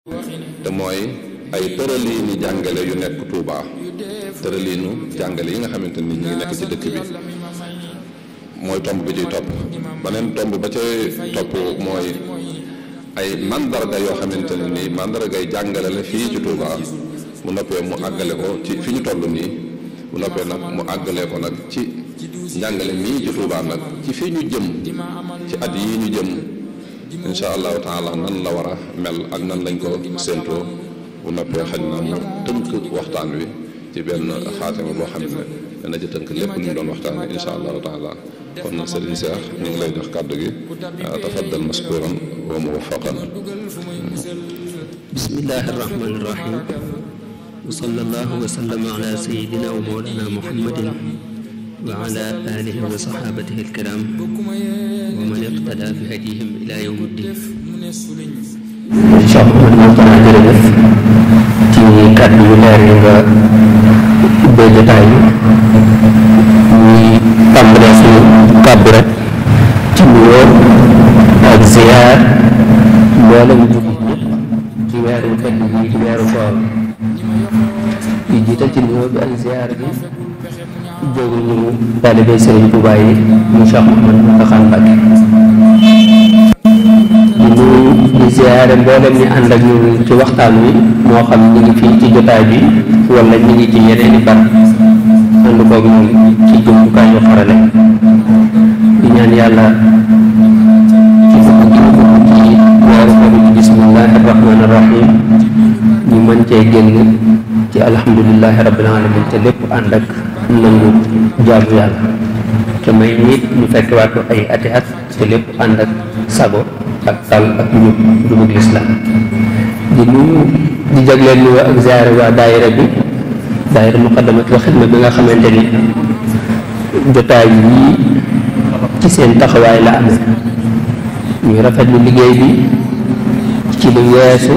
te mooy ay tëraliinu jàngale yu nekk Touba tëraliinu jàngale yi nga xamante ni ñu ngi nekk ci dëkk bi mooy tomb bi ciy topp beneen tomb ba ca topp mooy ay mandarga yoo xamante ne nii mandargay jàngale la fii ci Touba mu noppee mu àggale ko ci fi ñu toll nii mu noppee nag mu àggalee ko nag ci njàngale mii ci Touba nag ci fi ñu jëm ci at yii ñu jëm insha allahu taala nan la war a mel ak nan lañ ko séentoo bu noppee xañ na mu tënk waxtaan wi ci benn xaatima boo xam ne dana ci tënk lépp lu ñu doon waxtaan wi insha allahu taala kon sëriñ Cheikh ñu ngi lay jox kàddu gi tafaddal maskuran wa muwaffaqan. bismillahi rahmani rahim wa sallallahu wa sallama ala sayyidina wa mawlana muhammadin wa ala alihi wa sahabatihi alkiram wa man iqtada bi hadihim ila yawmi ddin. Cheikh Mouhamadou Moustapha jërëjëf ci kàddu yu leer yi nga ubbee jotaay bi ñuy tàmbalee suñu kàddu rek ci nuyoo ak ziyaar mboolem jullit ñëpp ci weeru tedd bi ci weeru koor di jiital ci nuyoo bi ak ziyaar bi jógu ñu taalibe Sëriñ Tuubaa yi mu Cheikh Mouhamadou Moustapha Mbacké di ziyaare mboolem ñi ànd ak ñun ci waxtaan wi moo xam ñi ngi fii ci jotaay bi wala ñi ngi ci yeneeni barab ànd koog ñun ci jumtukaay yu xarale di ñaan yàlla ci fukk gi ñu dugg ci weeru koor ci bismillahi rahmaani rahim ñu mën cee génn ci alhamdulillahi rabbil alamin te lépp ànd ak nangu jaamu yàlla te may nit ñu fekk waat ko ay ati at te lépp ànd ak sago ak tal ak njubug lislaam di nuyu di jagleel nuyu ak ziyaare waa daayira bi daayira muqaddamatul xidma bi nga xamante ni jotaay yi ci seen taxawaay la amee ñuy rafetlu liggéey bi ci lu weesu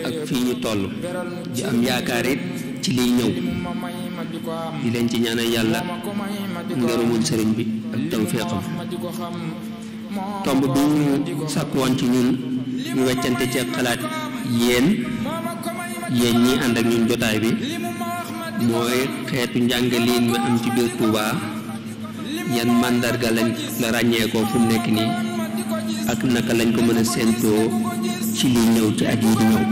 ak fii ñu toll di am yaakaar it ci liy ñëw di leen ci ñaanal yàlla ngërëmul sëriñ bi ak tawfeexam. tomb bi ñu sàkk woon ci ñun ñu weccante ci xalaat yéen ñi ànd ak ñun jotaay bi mooy xeetu njàngaliin mi am ci biir Touba yan màndarga lañ la ràññee ko fu mu nekk nii ak naka lañ ko mën a séentoo ci li ñëw ci at yi di ñëw.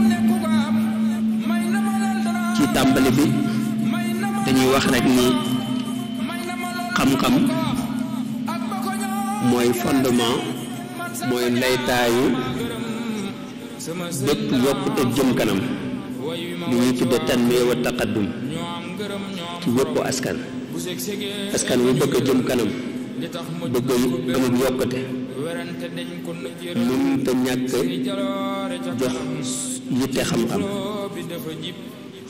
ci tàmbali bi dañuy wax rek ni xam-xam mooy fondement mooy laytaayu bépp yokkute jëm kanam lu ñuy tudde tanmiya wa taqaddum ci wépp askan wu bëgg a jëm kanam bëgg a amul yokkute mun te ñàkk jox yitte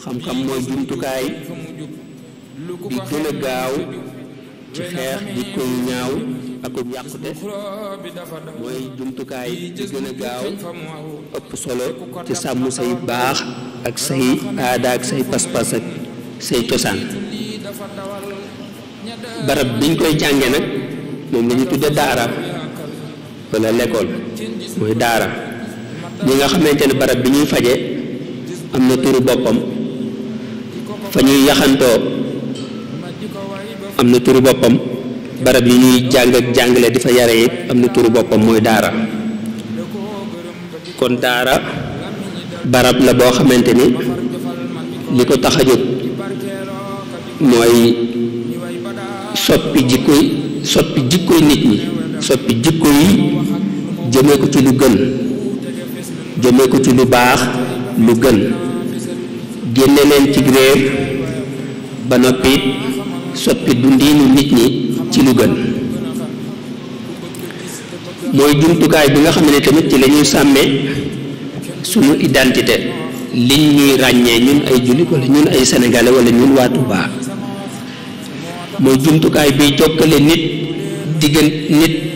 xam-xam mooy jumtukaay bi gën a gaaw ci xeex jikko yu ñaaw ak yàqute mooy jumtukaay bi gën a gaaw ëpp solo ci sàmm say baax ak say aada ak say pas-pas ak say cosaan. barab biñ koy jànge nag moom la ñu tudde daara wala l'école mooy daara ñi nga xamante ne barab bi ñuy faje am na turu boppam fa ñuy yaxantoo am na turu boppam barab yi ñuy jàng ak jàngale di fa yare it am na turu boppam mooy daara. kon daara barab la boo xamante ni li ko tax a jóg mooy soppi jikkoy nit ñi soppi jikko yi jëmee ko ci lu gën jëmee ko ci lu baax lu gën génne leen ci réer ba noppi soppi dundiinu nit ñi ci lu gën. mooy jumtukaay bi nga xam ne tamit ci la ñuy sàmmee suñu identité liñ ñuy ràññee ñun ay jullit wala ñun ay sénégalais wala ñun waa Touba. mooy jumtukaay bi jokkale nit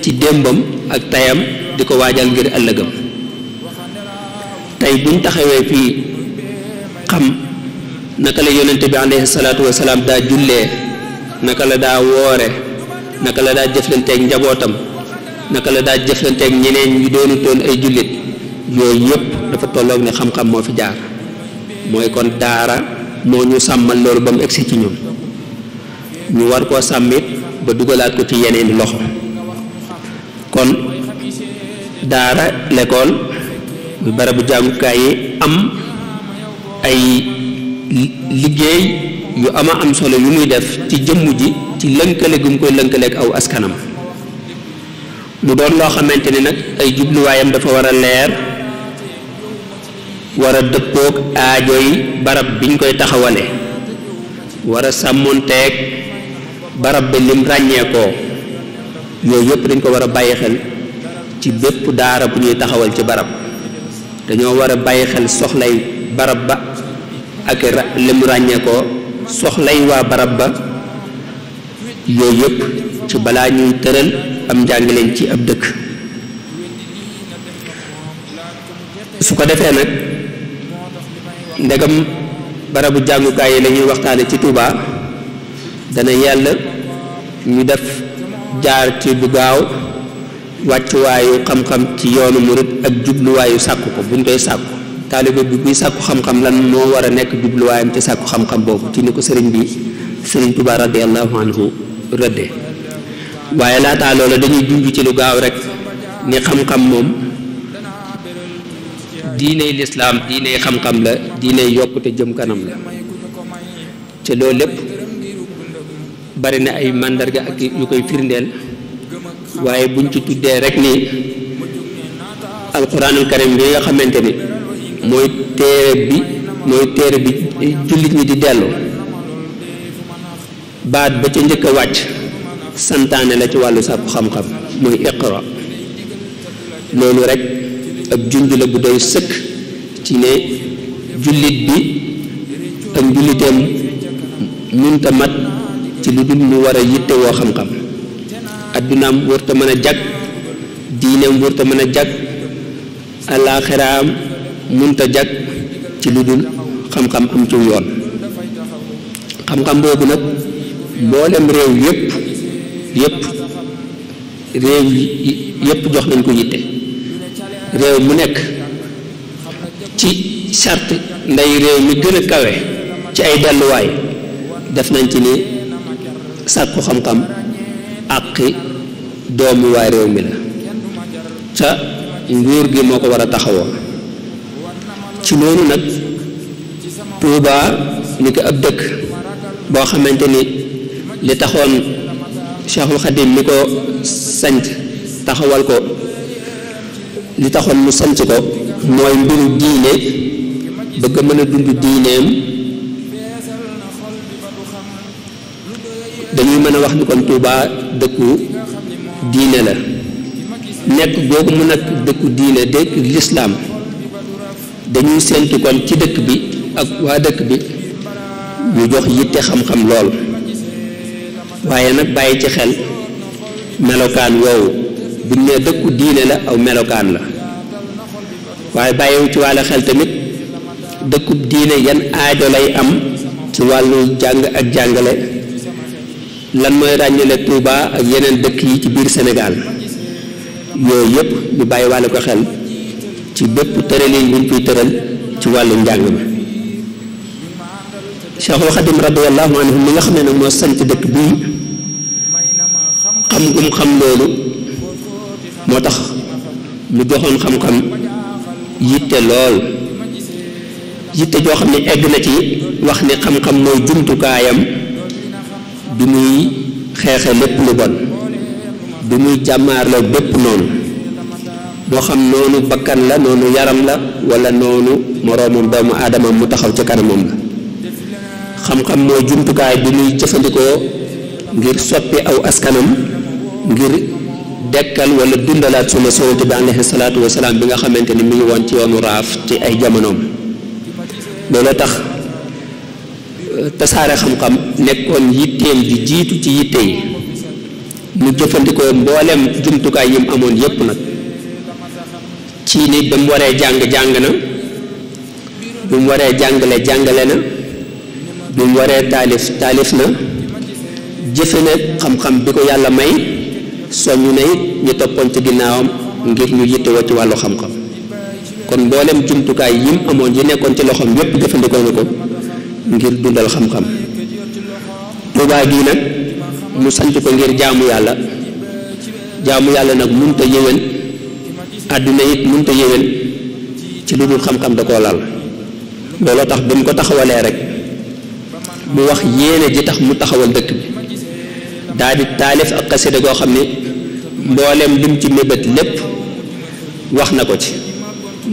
ci démbam ak tayam di ko waajal ngir ëllëgam. tey buñ taxawee fii xam naka la yonente bi alayhi salaatu wasalaam daa jullee naka la daa woore naka la daa jëflanteeg njabootam naka la daa jëflanteeg ñeneen ñu doonutoon ay jullit yooyu yëpp dafa tolloog ne xam-xam moo fi jaar mooy kon daara moo ñu sàmmal loolu ba mu egsi ci ñun ñu war koo sàmmit ba dugalaat ko ci yeneeni loxo kon daara l'école muy barabu jàngukaay yi am ay liggéey yu am solo yu muy def ci jëmm ji ci lënkale gu mu koy lënkaleeg aw askanam mu doon loo xamante ni nag ay jubluwaayam dafa war a leer war a dëppoog aajo yi barab biñ koy taxawale war a sàmmonteeg barab bi lim ràññeekoo yooyu yëpp dañ ko war a bàyyi xel ci bépp daara bu ñuy taxawal ci barab dañoo war a bàyyi xel soxlay barab ba ak lim ràññeekoo soxlay waa barab ba yooyu yëpp ci balaa ñuy tëral am njàngaleen ci ab dëkk su ko defee nag ndegam barabu jàngukaay yi la ñuy waxtaane ci Touba dana yàlla ñu def jaar ci bu gaaw wàccuwaayu xam-xam ci yoonu murit ak jubluwaayu sàkku ko buñ koy sàkku taalibe bi buy sàkku xam-xam lan moo war a nekk jubluwaayam ci sàkku xam-xam boobu ci ni ko sëriñ Touba radiyallahu anhu rëddee waaye laataa loolu dañuy junj ci lu gaaw rek ni xam-xam moom diiney lislaam diiney xam-xam la diiney yokkute jëm kanam la te loolu lépp bari na ay màndarga ak yu koy firndeel waaye buñ ci tuddee rek ni alquranul karim bi nga xamante ni mooy téere bi jullit ñi di dellu baat ba ca njëkk a wàcc santaane la ci wàllu sàkku xam-xam mooy iqra loolu rek ab junj la bu doy sëkk ci ne jullit bi ak njuliteem munta mat ci lu dul mu war a yitte woo xam-xam addunaam wërta mën a jag diineem wërta mën a jag alaaxiraam munta jag ci lu dul xam-xam am ci yoon xam-xam boobu nag mboolem réew yépp jox nañ ko yitte réew mu nekk ci charte nday réew mi gën a kawe ci ay delluwaay def nañ ci ni sàkku xam-xam àqi doomu waa réew mi la ca nguur gi moo ko war a taxawoo ci noonu nag Touba ni ko ab dëkk boo xamante ni li taxoon Cheikhul Khadim mi ko sanc taxawal ko li taxoon mu sanc ko mooy mbiru diine bëgg mën a dund diineem dañuy mën a wax ni kon Touba dëkku diine la nekk googu mu nekk dëkku diine dëkk lislaam dañuy séentu kon ci dëkk bi ak waa dëkk bi ñu jox yitte xam-xam lool waaye nag bàyyi ci xel melokaan woowu buñ ne dëkku diine la aw melokaan la waaye bàyyiwu ci wàllu xel tamit dëkkub diine yan aajo lay am ci wàllu jàng ak jàngale lan mooy ràññale Touba ak yeneen dëkk yi ci biir Sénégal yooyu yëpp ñu bàyyi wàllu ko xel ci bépp tëralin buñ fiy tëral ci wàllu njàng mi Cheikhul Khadim radiyallahu anhu mi nga xam ne nag moo sant dëkk bii xam gum xam loolu moo tax mu joxoon xam-xam yitte lool yitte joo xam ne egg na ci wax ne xam-xam mooy jumtukaayam bi muy xeexe lépp lu bon bi muy jàmmaarloo bépp noonu moo xam noonu bakkan la noonu yaram la wala noonu moroomam doomu aadama mu taxaw ci kanamam la xam-xam mooy jumtukaay bi muy jëfandikoo ngir soppi aw askanam ngir dekkal wala dundalaat sunna Yonent bi alayhi salaatu wasalaam bi nga xamante ni mi ngi woon ci yoonu raaf ci ay jamonoom loolu tax tasaare xam-xam nekkoon yitteem di jiitu ci yitte yi mu jëfandikoo mboolem jumtukaay yi mu amoon yépp nag ci ni ba mu waree jàng na bi mu waree jàngale na bi mu waree taalif na jëfe na xam-xam bi ko yàlla may soññu na it ñu toppoon ci ginnaawam ngir ñu yittewoo ci wàllu xam-xam kon mboolem jumtukaay yim amoon yi nekkoon ci loxoom yépp jëfandikoo na ko ngir dundal xam-xam. Tuubaa gii nag mu sanc ko ngir jaamu yàlla nag mënut a yéwén àdduna it mënut a yéwén ci lu dul xam-xam da koo lal. looloo tax bi mu ko taxawalee rek mu wax yéene ji tax mu taxawal dëkk bi daal di taalif ak xasida goo xam ne mboolem lim ci mébét lépp wax na ko ci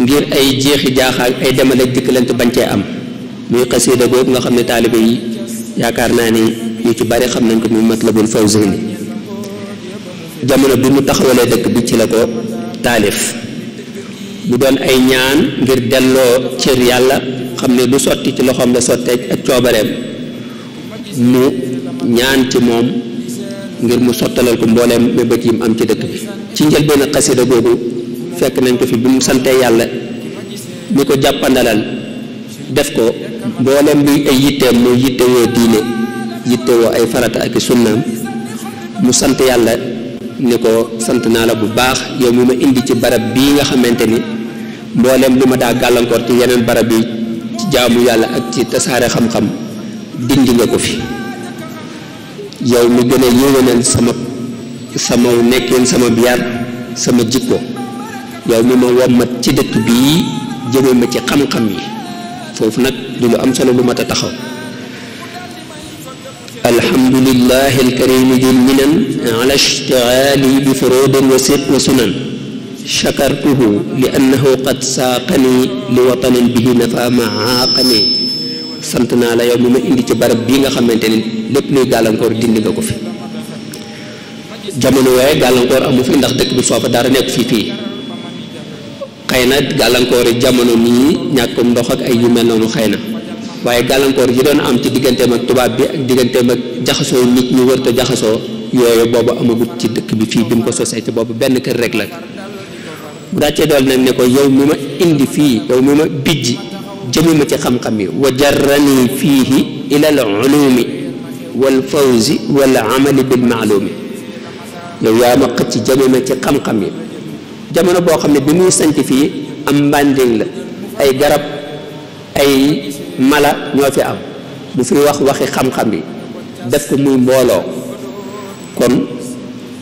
ngir ay jeexi jaaxaak ay demale dikkalante bañ cee am muy xasida googu nga xam ne taalibe yi yaakaar naa ni ñu ci bari xam nañ ko muy Matlabul Fawzayni. jamono bi mu taxawalee dëkk bi ci la ko taalif mu doon ay ñaan ngir delloo cër yàlla xam ne du sotti ci loxoom la sottee ak coobareem mu ñaan ci moom ngir mu sottalal ko mbooleem mébét yi mu am ci dëkk bi. ci njëlbéen xasida googu fekk nañ ko fi bi mu santee yàlla mi ko jàppandalal def ko mbooleem luy ay yitteem muy yittewoo diine yittewoo ay farata ak i sunnaam mu sant yàlla ni ko sant naa la bu baax yow mi ma indi ci barab bii nga xamante ni mbooleem li ma daa gàllankoor ci yeneen barab yi ci jaamu yàlla ak ci tasaare xam-xam dindi nga ko fi yow mi gën a yéwénal sama nekkin sama biyaar sama jikko yow mi ma wommat ci dëkk bii jëme ma ci xam-xam yi foofu nag di lu am solo lu mat a taxaw. alhamdulillahi alkarimi dil minan ala ishtigali bi furudin wa sunan shakartuhu li annahu qad saaqani li watanin bihi nafa maaqani. sant naa la yow mi ma indi ci barab bii nga xamante ni lépp luy gàllankoor dindi nga ko fi. jamono waaye gàllankoor amu fi ndax dëkk bi foofa dara nekk fii xëy na gàllankoor yi jamono nii ñàkkum ndox ak ay yu mel noonu xëy na waaye gàllankoor yi doon am ci digganteem ak tubaab bi ak digganteem ak jaxasoo nit ñu wërta jaxasoo yooyu boobu amagut ci dëkk bi fii bi mu ko sosee ci boobu benn kër rek la. bu daccee dool nag ne ko yow mi ma indi fii yow mi ma bijji jëmi ma ci xam-xam yi wa jarrani fiihi ila al ulumi wal fawzi wal amali bil maalumi yow yaa ma xëcc jëmi ma ci xam-xam yi. jamono boo xam ne bi muy sanc fii am mbànding la ay garab ay mala ñoo fi am bu fi wax waxi xam-xam yi def ko muy mbooloo kon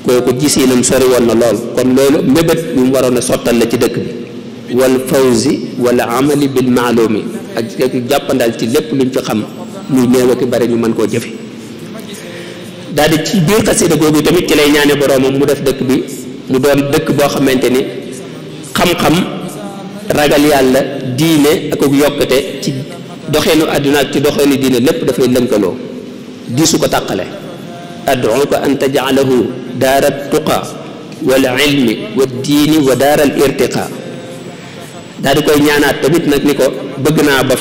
kooku gisiinam sori woon na lool kon loolu mébét bu mu waroon a sottal la ci dëkk bi wal fawzi wala amali bil maalumi ak jàppandal ci lépp luñ fi xam muy néew ak bari ñu mën koo jëfe daal di ci biir xasida googu tamit ci lay ñaane boroomam mu def dëkk bi mu doon dëkk boo xamante ni xam-xam ragal yàlla diine ak yokkute ci doxeenu àdduna ak ci doxeenu diine lépp dafay lënkaloo di su ko tàqale. ad'uka an taj'alahu daara tuqa wal ilmi wa diini wa daara al irtiqa daal di koy ñaanaat tamit nag ni ko bëgg naa ba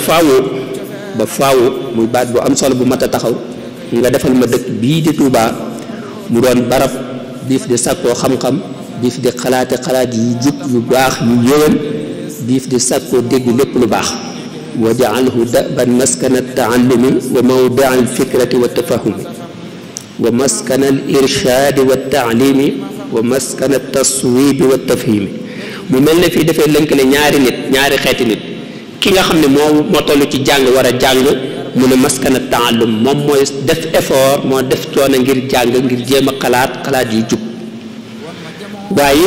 faawu muy baat bu am solo bu mat a taxaw nga defal ma dëkk bii di Tuubaa mu doon barab biif di sàkkoo xam-xam biif di xalaate xalaat yu jub yu baax yu yëwén biif di sàkkoo dégg lépp lu baax wa ja'alhu daban maskana taallumi wa mawdia al fikrati wa tafahumi wa maskana al irshaadi wa taalimi wa maskana taswibi wa tafhimi mu mel ne fii dafay lënkale ñaari xeeti nit ki nga xam ne moo toll ci jàng war a jàng mu ne maskana taallum moom mooy def effort moo def coono ngir jàng ngir jéem a xalaat yu jub waaye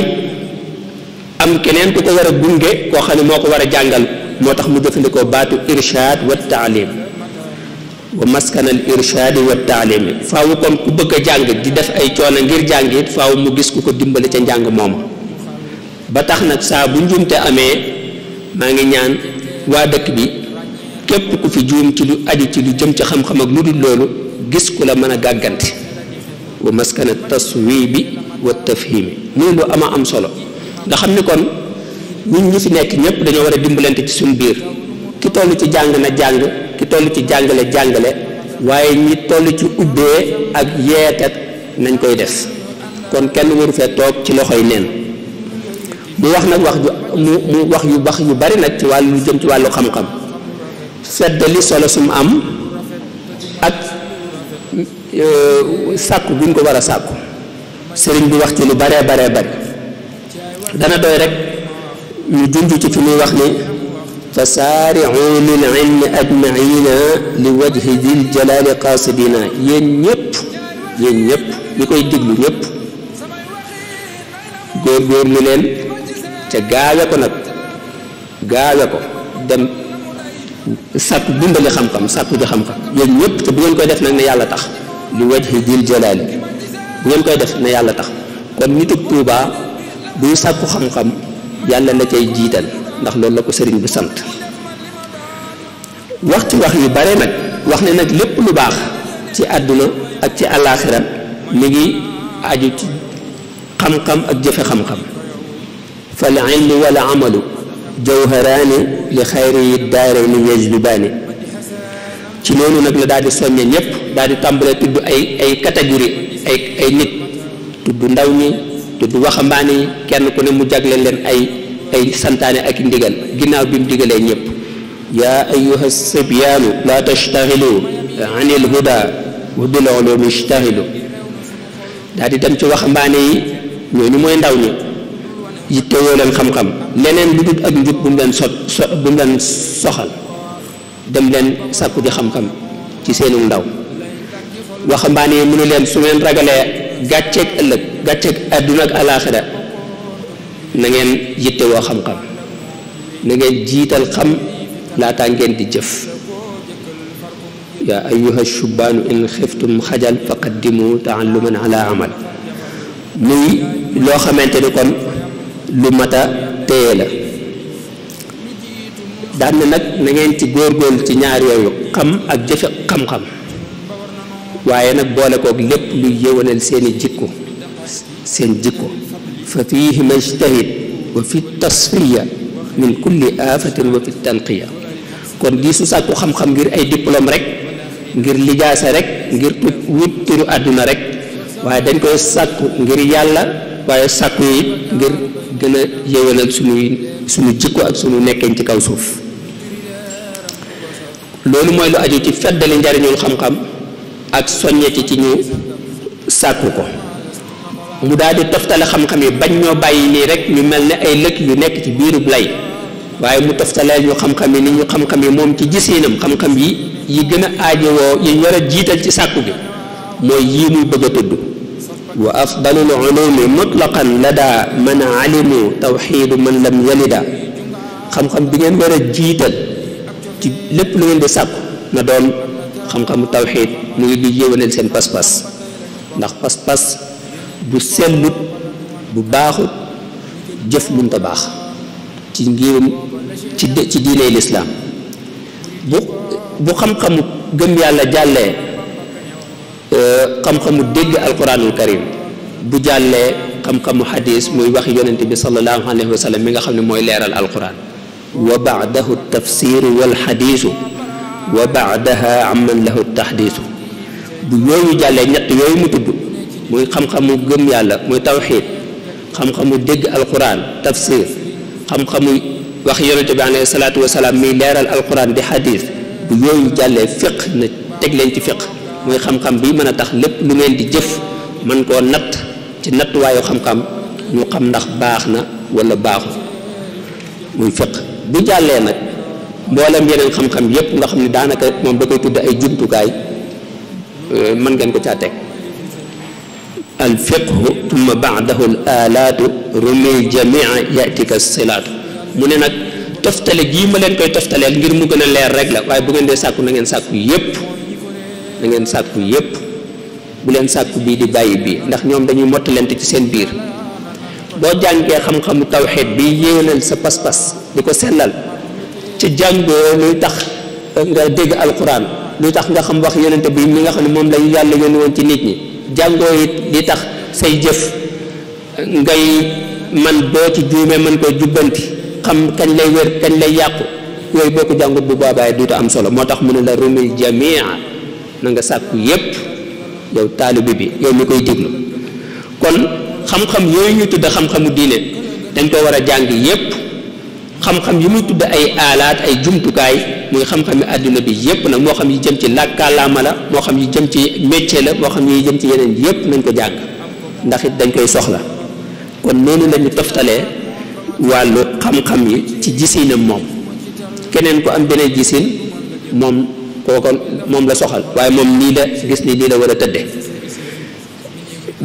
am keneen ku ko war a gunge koo xam ne moo ko war a jàngal moo tax mu jëfandikoo baatu irshaad wa taalim wa maskana al irshaadi wa taalimi faaw kon ku bëgg a jàng di def ay coono ngir jàng it faaw mu gis ku ko dimbali ca njàng mooma ba tax nag saa bu njuumte amee maa ngi ñaan waa dëkk bi képp ku fi juum ci lu aju ci lu jëm ci xam-xam ak lu dul loolu gis ku la mën a gàggante wa maskana taswibi wa tafhimi muy lu ama am solo nga xam ni kon ñun ñi fi nekk ñëpp dañoo war a dimbalante ci suñu biir ki toll ci jàng na jàng ki toll ci jàngale waaye ñi toll ci ubbee ak yeetet nañ koy def kon kenn waru fee toog ci loxoy neen mu wax nag wax yu bari nag ci wàllu lu jëm ci wàllu xam-xam feddali solo sum am ak sàkku buñ ko war a sàkku sëriñ bi wax ci lu baree bari dana doy rek ñu junj ci fi muy wax ni fa saari'u lil ilmi ajmaina li wajhi dil jalali qasidina yéen ñëpp ñi koy diglu ñëpp góorgóorlu leen te gaawe ko nag gaawe ko dem sàkku dundali xam-xam sàkku ji xam-xam yéen ñëpp te bu ngeen koy def nag ne yàlla tax li wajhi dil jalali bu ngeen koy def ne yàlla tax kon nitu Tuubaa buy sàkku xam-xam yàlla la cay jiital ndax loolu la ko sëriñ bi sant wax ci wax yu bare nag wax ne nag lépp lu baax ci àdduna ak ci àllaaxira mi ngi aju ci xam-xam ak jëfe xam-xam fal ilmu wala amalu jawharaani li xayri yi daarayni yajlubaani ci noonu nag la daal di soññe ñëpp daal di tàmbalee tudd ay catégorie ay nit tudd ndaw ñi tudd waxambaane yi kenn ku ne mu jagle leen ay santaane ak ndigal ginnaaw bi mu digalee ñëpp yaa ayyuha sibyaanu laa tashtaxilu anil huda wa bil ulumi ishtaxilu daal di dem ci waxambaane yi ñooñu mooy ndaw ñi yittewoo leen xam-xam leneen lu dul ak njub bu mu leen soxal dem leen sàkku ji xam-xam ci seenu ndaw waxambaane yi mu ne leen su ngeen ragalee gàcceeg ëllëg gàcceeg àdduna ak alaaxira na ngeen yittewoo xam-xam na ngeen jiital xam laataa ngeen di jëf yaa ayyuha shubbaanu in xiftum xajal faqaddimu taalluman ala amal muy loo xamante ni kon lu mat a téye la daan na nag na ngeen ci góorgóorlu ci ñaar yooyu xam ak jëfe xam-xam waaye nag boole koog lépp luy yëwanal seeni jikko seen jikko fa fiihi majtahid wa fi tasfiya min kulli aafatin wa fi tanqiya kon di su sàkku xam-xam ngir ay diplôme rek ngir lijaasa rek ngir wut turu àdduna rek waaye dañ koy sàkku ngir yàlla waaye sàkku yi ngir gën a yëwanal suñu jikko ak suñu nekkeen ci kaw suuf loolu mooy lu aju ci feddali njariñul xam-xam ak soññeti ci ñu sàkku ko mu daal di toftale xam-xam yi bañ ñoo bàyyi nii rek ñu mel ne ay lëkk yu nekk ci biirub lay waaye mu toftaleel ñu xam-xam yi ni ñu xam-xam yi moom ci gisiinam xam-xam yi gën a aajowoo yi ñu war a jiital ci sàkku gi mooy yii muy bëgg a tudd wa afdalul ulumi mutlaqan lada man alimu tawxiidu man lam yalida xam-xam bi ngeen war a jiital ci lépp lu ngeen di sàkku na doon xam-xamu tawxiid muy di yéwénal seen pas-pas ndax pas-pas bu sellut bu baaxut jëf mënta baax ci ngirum ci diine lislaam bu xam-xamu gëm yàlla jàllee xam-xamu dégg alquranul karim bu jàllee xam-xamu xadis muy wax yonente bi sallallahu alayhi wa sallam mi nga xam ne mooy leeral alquran wa baadahu tafsiru wal xadiisu wa baadaha amman lahu taxdiisu bu yooyu jàllee ñett yooyu mu tudd muy xam-xamu gëm yàlla muy tawxiid xam-xamu dégg alquran tafsir xam-xamu wax yonente bi alayhi salaatu wasalaam miy leeral alquran di xadis bu yooyu jàllee fiq na teg leen ci fiq muy xam-xam bi mën a tax lépp lu ngeen di jëf mën koo natt ci nattuwaayu xam-xam ñu xam ndax baax na wala baaxul muy fiq bu jàllee nag mboolem yeneen xam-xam yépp nga xam ne daanaka moom da koy tudd ay jumtukaay mën ngeen ko caa teg al fiqhu tumma baadahu al alaatu rumil jamia yatika silaatu mu ne nag toftale gii ma leen koy toftaleel ngir mu gën a leer rek la waaye bu ngeen dee sàkku na ngeen sàkku yépp na ngeen sàkku yépp bu leen sàkku bii di bàyyi bii ndax ñoom dañuy mottalante ci seen biir boo jàngee xam-xamu tawxiid bi yéenal sa pas-pas di ko sellal ci jàngoo luy tax nga dégg alquran luy tax nga xam wax yonente bi mi nga xam ne moom la yàlla yónni woon ci nit ñi jàngoo it li tax say jëf ngay man boo ci juumee mën koy jubbanti xam kañ lay wér kañ lay yàqu yooyu boo ko jàngut bu boobaay duutu am solo moo tax mu ne la rumil jamia na nga sàkku yépp yow taalibe bi yow mi koy déglu kon xam-xam yooyu ñu tudd xam-xamu diine dañ ko war a jàng yépp xam-xam yi muy tudd ay aalaat ay jumtukaay muy xam-xami àdduna bi yépp nag moo xam yi jëm ci làkkaalaama la moo xam yi jëm ci métier la moo xam yi jëm ci yeneen yépp nañ ko jàng ndax it dañ koy soxla kon noonu lañu toftalee wàllu xam-xam yi ci gisinam moom. keneen ku am beneen gisin moom kooko moom la soxal waaye moom nii la gis ni nii la war a tëdde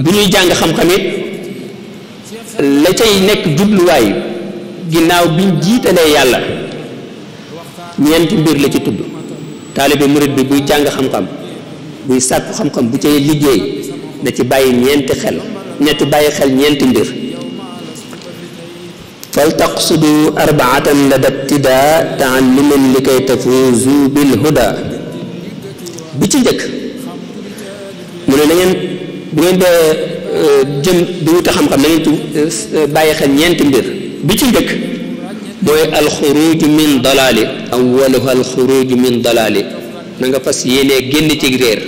bu ñuy jàng xam-xam it la cay nekk jubluwaay ginnaaw biñ jiitalee yàlla ñeenti mbir la ci tudd taalibe murid bi buy jàng xam-xam buy sàkku xam-xam bu cay liggéey na ci bàyyi ñeenti xel ñeenti mbir fal taqsudu arbaatan lada ibtidaa taalluman li kay tafuuzu bil huda bi ci njëkk mu ne na ngeen bu ngeen dee jëm di wuti xam-xam na ngeen ci bàyyi xel ñeenti mbir bi ci njëkk mooy alxuruj min dalaali awwaluha alxuruj min dalaali na nga fas yéenee génn ci réer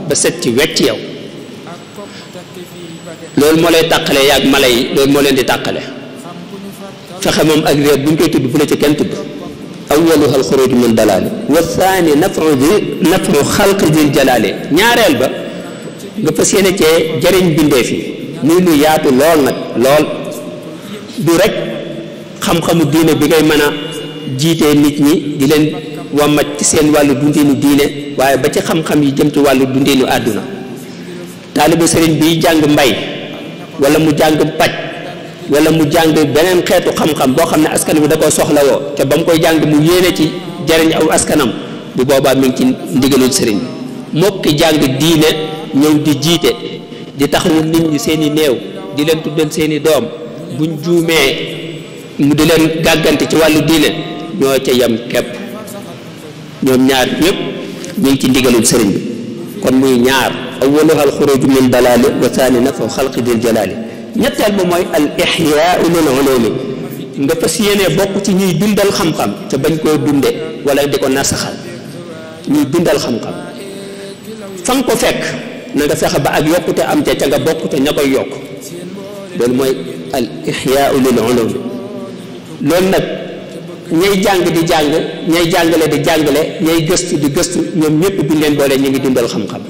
ba set ci wecc yow loolu moo lay tàqale yaag mala yi loolu moo leen di tàqale fexe moom ak réer bu ñu koy tudd bu la ci kenn tudd awwaluha alxuruj min dalaali wa thani nafru xalqi dil jalaali ñaareel ba nga fas yéene cee jëriñ bindeef yi muy lu yaatu lool nag lool du rek xam-xamu diine bi ngay mën a jiitee nit ñi di leen wàmmat ci seen wàllu dundinu diine waaye ba ci xam-xam yi jëm ci wàllu dundinu àdduna taalibu sëriñ bi jàng mbay wala mu jàng paj wala mu jàng beneen xeetu xam-xam boo xam ne askan bi da koo soxlawoo te ba mu koy jàng mu yéene ci jariñ aw askanam bu boobaa mi ngi ci ndigalul sëriñ bi mokki jàng diine ñëw di jiite di taxawu nit ñi seen i néew di leen tuddal seen i doom buñ juumee mu di leen gàggante ci wàllu diine ñoo ca yem képp ñoom ñaar ñëpp ñu ngi ci ndigalul sëriñ bi kon muy ñaar awwaluha alxuruju min dalaali wa thani nafu xalqi dil jalaali ñetteel ba mooy al ixyaau lil ulumi nga fas yéene bokk ci ñuy dundal xam-xam te bañ koo dunde wala di ko nasaxal ñuy dundal xam-xam fa nga ko fekk na nga fexe ba ak yokkute am ca nga bokk te ña koy yokk loolu mooy al ixyaau lil ulumi loolu nag ñay jàng di jàng ñay jàngale di jàngale ñay gëstu di gëstu ñoom ñëpp buñ leen boole ñu ngi dundal xam-xam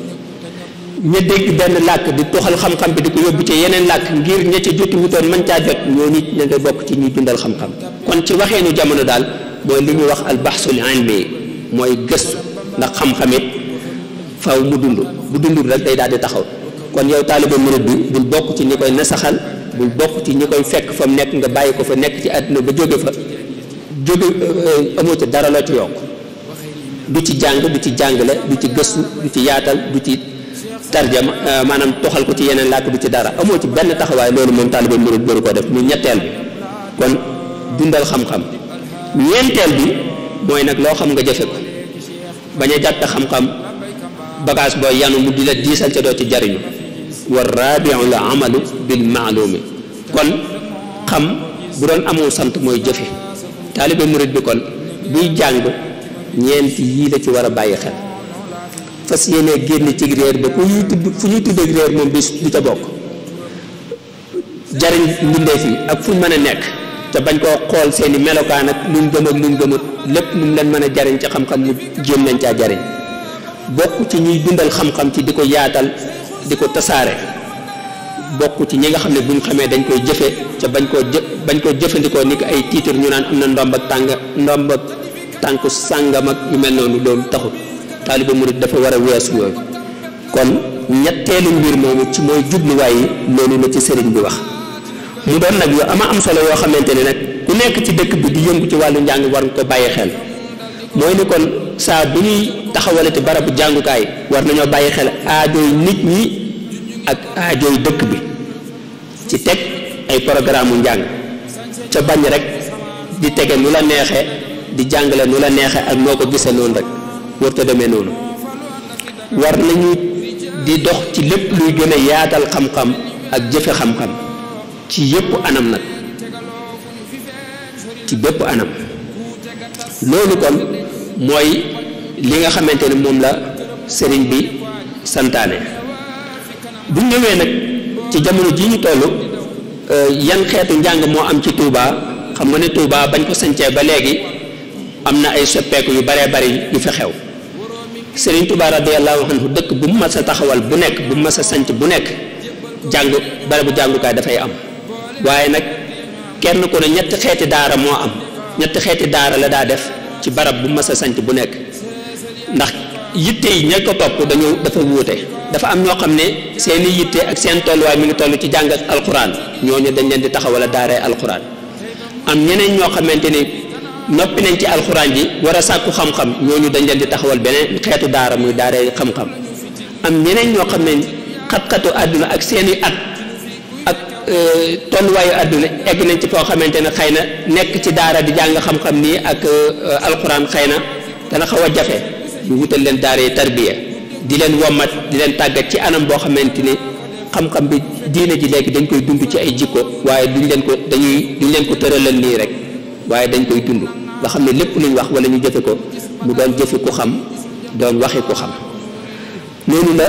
ña dégg benn làkk di toxal xam-xam bi di ko yóbbu ci yeneen làkk ngir ña ca joti wutoon mën caa jot ñoo nit ña nga bokk ci ñuy dundal xam-xam kon ci waxeenu jamono daal mooy li ñuy wax al baxsul ilmi mooy gëstu ndax xam-xam it faaw mu dund bu dundul rek day daal di taxaw kon yow taaliba murid bi bul bokk ci ñi koy nasaxal bul bokk ci ñi koy fekk fa mu nekk nga bàyyi ko fa nekk ci àdduna ba jóge fa jóge amoo ci dara loo ci yokk du ci jàng du ci jàngale du ci gëstu du ci yaatal du ci tarjama maanaam toxal ko ci yeneen làkk du ci dara amoo ci benn taxawaay loolu moom taaliba murid bëru ko def mu ñetteel bi kon dundal xam-xam ñeenteel bi mooy nag loo xam nga jëfe ko bañ a jàppe xam-xam bagage booy yanu mu di la diisal ca doo ci jariñu wa rabiu la amalu bil maalumi kon xam bu doon amul sant mooy jëfe taalibe murid bi kon buy jàng ñeenti yii la ci war a bàyyi xel fas yéene génn ci réer ba fu ñuy tudd réer moom du ca bokk jariñ mbindeef yi ak fu ñu mën a nekk te bañ koo xool seeni melokaan ak luñ gëm ak luñ gëmut lépp lu mu leen mën a jariñ ci xam-xam mu jéem nañ caa jariñ bokk ci ñuy dundal xam-xam ci di ko yaatal di ko tasaare bokk ci ñi nga xam ne buñ xamee dañ koy jëfe ca bañ koo jëfandikoo ni ko ay titre ñu naan am na ndomb ak tànku sàngam ak yu mel noonu loolu taxut taaliba murid dafa war a weesu yooyu kon ñetteelu mbir moomu ci mooy jubluwaay yi loolu la ci sëriñ bi wax mu doon nag yu ama am solo yoo xamante ne nag ku nekk ci dëkk bi di yëngu ci wàllu njàng war nga ko bàyyi xel mooy ni kon saa bu ñuy taxawalati barabu jàngukaay war nañoo bàyyi xel aajooy nit ñi ak aajooy dëkk bi ci teg ay programme mu njàng ca bañ rek di tege nu la neexee di jàngale nu la neexee ak noo ko gisee noonu rek warut a demee noonu war nañu di dox ci lépp luy gën a yaatal xam-xam ak jëfe xam-xam ci yépp anam nag ci bépp anam loolu kon mooy li nga xamante ne moom la sëriñ bi santaane bu ñëwee nag ci jamono ji ñu toll yan xeetu njàng moo am ci Touba xam nga ne Touba bañ ko sancee ba léegi am na ay soppeeku yu baree bari yu fi xew Sëriñ Touba radiyallahu anhu dëkk bu mu mas a taxawal bu nekk bu mu mas a sanc bu nekk barabu jàngukaay dafay am waaye nag kenn ku ne ñetti xeeti daara moo am ñetti xeeti daara la daa def ci barab bu mas a sanc bu nekk ndax yitte yi ña ko topp dafa wuute dafa am ñoo xam ne seeni yitte ak seen tolluwaay mi ngi toll ci jàng alquran ñooñu dañ leen di taxawal daaray alquran am ñeneen ñoo xamante ni noppi nañ ci alquran ji war a sàkku xam-xam ñooñu dañ leen di taxawal beneen xeetu daara muy daaray xam-xam am ñeneen ñoo xam ne xat-xatu àdduna ak seeni at ak tolluwaayu àdduna egg nañ ci foo xamante ne xëy na nekk ci daara di jàng xam-xam nii ak alquran xëy na dana xaw a jafe ñu wutal leen daara yi tarbiya di leen wommat di leen tàggat ci anam boo xamante ni xam-xam bi diine ji léegi dañ koy dund ci ay jikko waaye duñ leen ko tëralal nii rek waaye dañ koy dund nga xam ne lépp luñ wax wala ñu jëfe ko mu doon jëfe ku xam doon waxi ku xam noonu la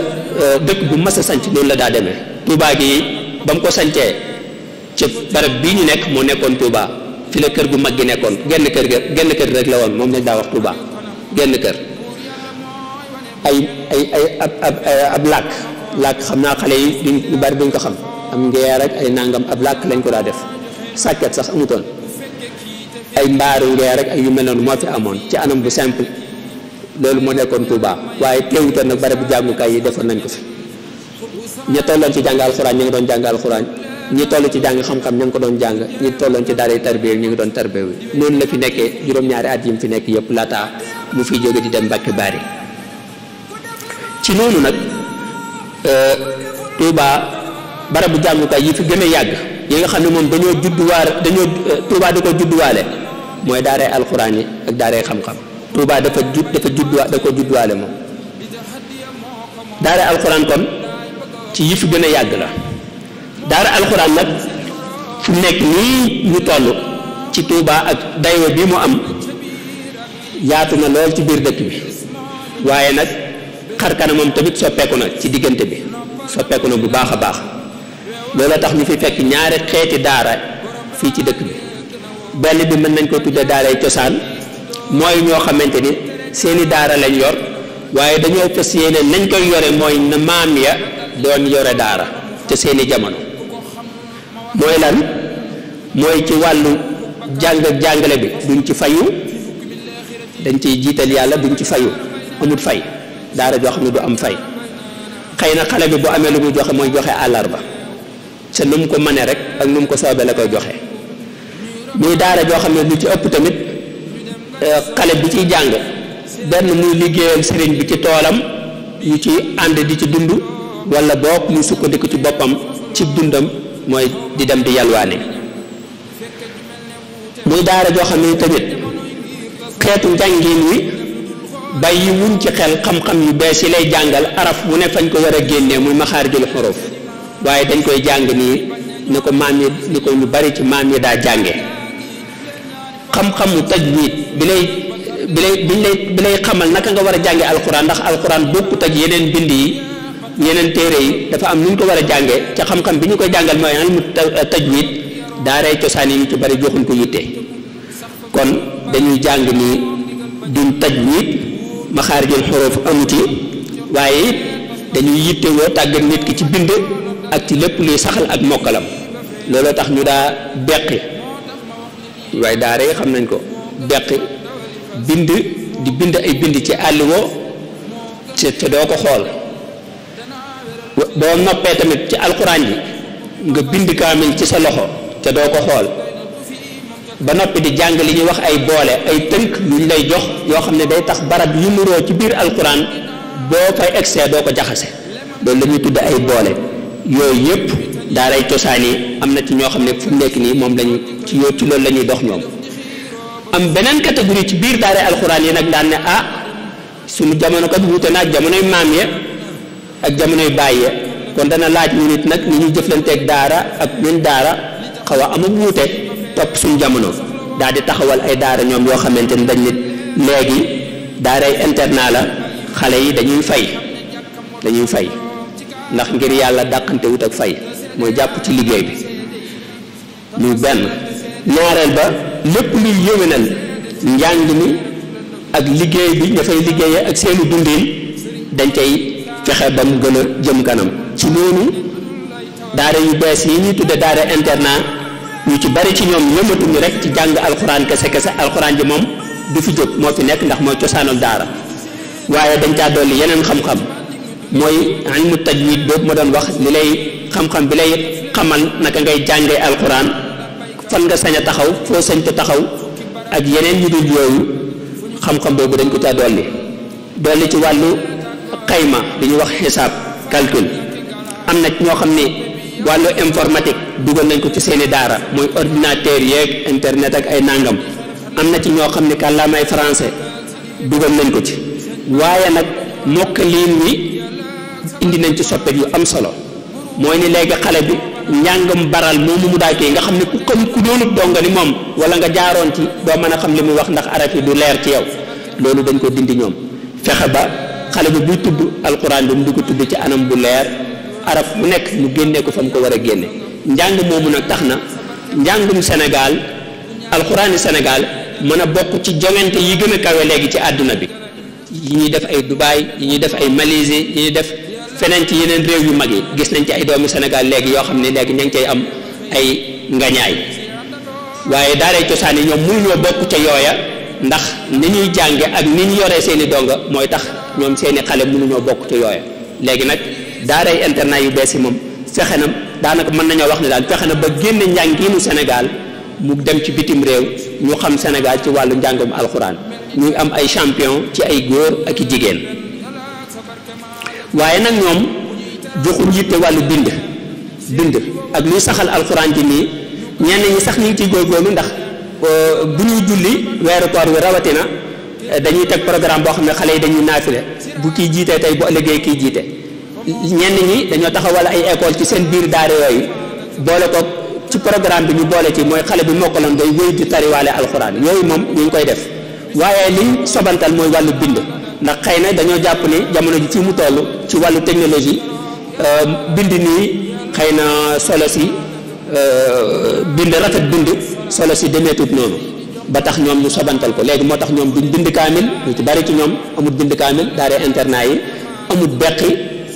dëkk bu mas a sanc noonu la daa demee Touba gi ba mu ko sancee ci barab bii ñu nekk moo nekkoon Touba fi la kër gu mag gi nekkoon genn kër rek la woon moom lañ daa wax Touba genn kër ab làkk xam naa xale yi ñu bari duñ ko xam am ngeer ak ay nangam ab làkk lañ ko daa def sàkket sax amutoon ay mbaaru ngeer ak ay yu mel noonu moo fi amoon ci anam bu simple loolu moo nekkoon Touba waaye teewutoon nag barabu jàngukaay yi defoon nañ ko fi ñi tolloon ci jàng alxuraan ñi ngi doon jàng alxuraan ñi toll ci jàng xam-xam ña ngi ko doon jàng ñi tolloon ci daara tarbiya ñi ngi doon tarbiya wi noonu la fi nekkee juróom-ñaari at yi mu fi nekk yëpp laata mu fiy jóge di dem Mbàkke Bari ci noonu nag Touba barabu jàngukaay yi fi gën a yàgg yi nga xam ne moom Touba da ko judduwaale mooy daaray alxuraan yi ak daaray xam-xam Touba da ko judduwaale moom daaray alxuraan kon ci yi fi gën a yàgg la daara alxuraan nag fu nekk nii ñu toll ci Touba ak dayoo bi mu am yaatu na lool ci biir dëkk bi waaye nag xar kanamam tamit soppeeku na ci diggante bi soppeeku na bu baax a baax loolu tax ñu fi fekk ñaari xeeti daara fii ci dëkk bi benn bi mën nañ ko tudde daaray cosaan mooy ñoo xamante ni seeni daara lañ yor waaye dañoo fas yéene nañ koy yore mooy na maam ya doon yore daara te seeni jamono mooy lan mooy ci wàllu jàng ak jàngale bi duñ ci fayu dañ ciy jiital yàlla duñ ci fayu amul fay daara joo xam ne du am fay xëy na xale bi bu amee lu mu joxe mooy joxe àllarba te nu mu ko mënee rek ak nu mu ko soobee la koy joxe muy daara joo xam ne lu ci ëpp tamit xale bi ciy jàng benn muy liggéeyal sëriñ bi ci toolam ñu ci ànd di ci dund wala boog muy sukkandiku ci boppam ci dundam mooy di dem di yalwaane muy daara joo xam ne tamit xeetu njàngin wi bàyyi wuñ ci xel xam-xam yu bees yi lay jàngal araf bu ne fañ ko war a génnee muy maxaarijul xuruf waaye dañ koy jàng nii ni ko maam yi ni ko ñu bari ci maam yi daa jànge xam-xamu tajwiid bi lay xamal naka nga war a jànge alxuraan ndax alxuraan bokkut ak yeneen bind yi yeneen téere yi dafa am nu ñu ko war a jànge ca xam-xam bi ñu koy jàngal mooy ilmu tajwiid daaray cosaan yi ñu ci bari joxuñ ko yitte kon dañuy jàng nii duñ tajwiid maxaarijul xuruf amu ci waaye it dañuy yittewoo tàggat nit ki ci bind ak ci lépp luy saxal ak mokkalam looloo tax ñu daa beqi waaye daara yi xam nañ ko beqi bind di bind ay bind ci àlliwoo te doo ko xool boo noppee tamit ci alxuraan yi nga bind kaamil ci sa loxo te doo ko xool ba noppi di jàng li ñuy wax ay boole ay tënk luñ lay jox yoo xam ne day tax barab yu nuroo ci biir alxuraan boo fay excès doo ko jaxase loolu la ñuy tudd ay boole yooyu yëpp daaray cosaan yi am na ci ñoo xam ne fu nekk nii moom lañu ci loolu la ñuy dox ñoom am beneen catégorie ci biir daaray alxuraan yi nag daan ne suñu jamono kat wuute na ak jamonoy maam ya ak jamonoy baay ya kon dana laaj ñu nit nag ni ñuy jëflanteeg daara ak ñun daara xaw a amul wuute topp suñu jamono daal di taxawal ay daara ñoom yoo xamante ni dañ nit léegi daaray internat la xale yi dañuy fay ndax ngir yàlla dàqante wut ak fay mooy jàpp ci liggéey bi muy benn ñaareel ba lépp luy yéwénal njàng mi ak liggéey bi ña fay liggéeyee ak seeni dundin dañ cay fexe ba mu gën a jëm kanam ci noonu daara yu bees yi ñuy tudde daara internat ñu ci bari ci ñoom yëmatuñu rek ci jàng alxuraan kese alxuraan ji moom du fi jóg moo fi nekk ndax mooy cosaanul daara waaye dañ caa dolli yeneen xam-xam mooy ilmu tajwid boobu ma doon wax li lay xam-xam bi lay xamal naka ngay jàngee alxuraan fan nga sañ a taxaw foo sañ te taxaw ak yeneen yu dul yooyu xam-xam boobu dañ ko caa dolli ci wàllu xayma bi ñuy wax xisaab calcul am na ñoo xam ne wàllu informatique dugal nañ ko ci seeni daara mooy ordinateur yeeg internet ak ay nangam am na ci ñoo xam ne kàllaamay français dugal nañ ko ci waaye nag mokkaliin wi indi nañ ci soppet yu am solo mooy ni léegi xale bi njàngam baral moomu mu daa kii nga xam ne ku xam ku doonut donga ni moom wala nga jaaroon ci doo mën a xam li muy wax ndax araf yi du leer ci yow loolu dañ ko dindi ñoom fexe ba xale bi buy tudd alquran bi mu di ko tudd ci anam bu leer araf bu nekk mu génnee ko fa mu ko war a génne njàng moomu nag tax na njàngum Sénégal alxuraani Sénégal mën a bokk ci joŋante yi gën a kawe léegi ci àdduna bi yi ñuy def ay Dubaï yi ñuy def ay Malaisie yi ñuy def feneen ci yeneen réew yu mag yi gis nañ ci ay doomi Sénégal léegi yoo xam ne léegi ña ngi cay am ay ngañaay waaye daaray cosaan yi ñoom mënuñoo bokk ca yooya ndax ni ñuy jànge ak ni ñu yoree seen i donga mooy tax ñoom seeni xale mënuñoo bokk ca yooya léegi nag daaray internat yu bees yi moom fexe na daanaka mën nañoo wax ne daal fexe na ba génne njàngiinu Sénégal mu dem ci bitim réew ñu xam Sénégal ci wàllu njàngum alxuraan ñu am ay champion ci ay góor ak i jigéen waaye nag ñoom joxuñ yitte wàllu bind ak luy saxal alxuraan ji nii ñenn ñi sax ñu ngi ciy góorgóorlu ndax bu ñuy julli weeru koor wi rawatina dañuy teg programme boo xam ne xale yi dañuy naafile bu kii jiitee tey bu ëllëgee kii jiite ñenn ñi dañoo taxawal ay école ci seen biir daara yooyu boole ko ci programme bi ñu boole ci mooy xale bi mokkaloon day wéy di tariwaale alxuraan yooyu moom ñu ngi koy def waaye liñ sobantal mooy wàllu bind ndax xëy na dañoo jàpp ni jamono ji fi mu toll ci wàllu technologie bind nii xëy na solo si bind rafet bind solo si demeetut noonu ba tax ñoom ñu sobantal ko léegi moo tax ñoom duñ bind kaamil ñu ci bari ci ñoom amul bind kaamil daara internat yi amul beqi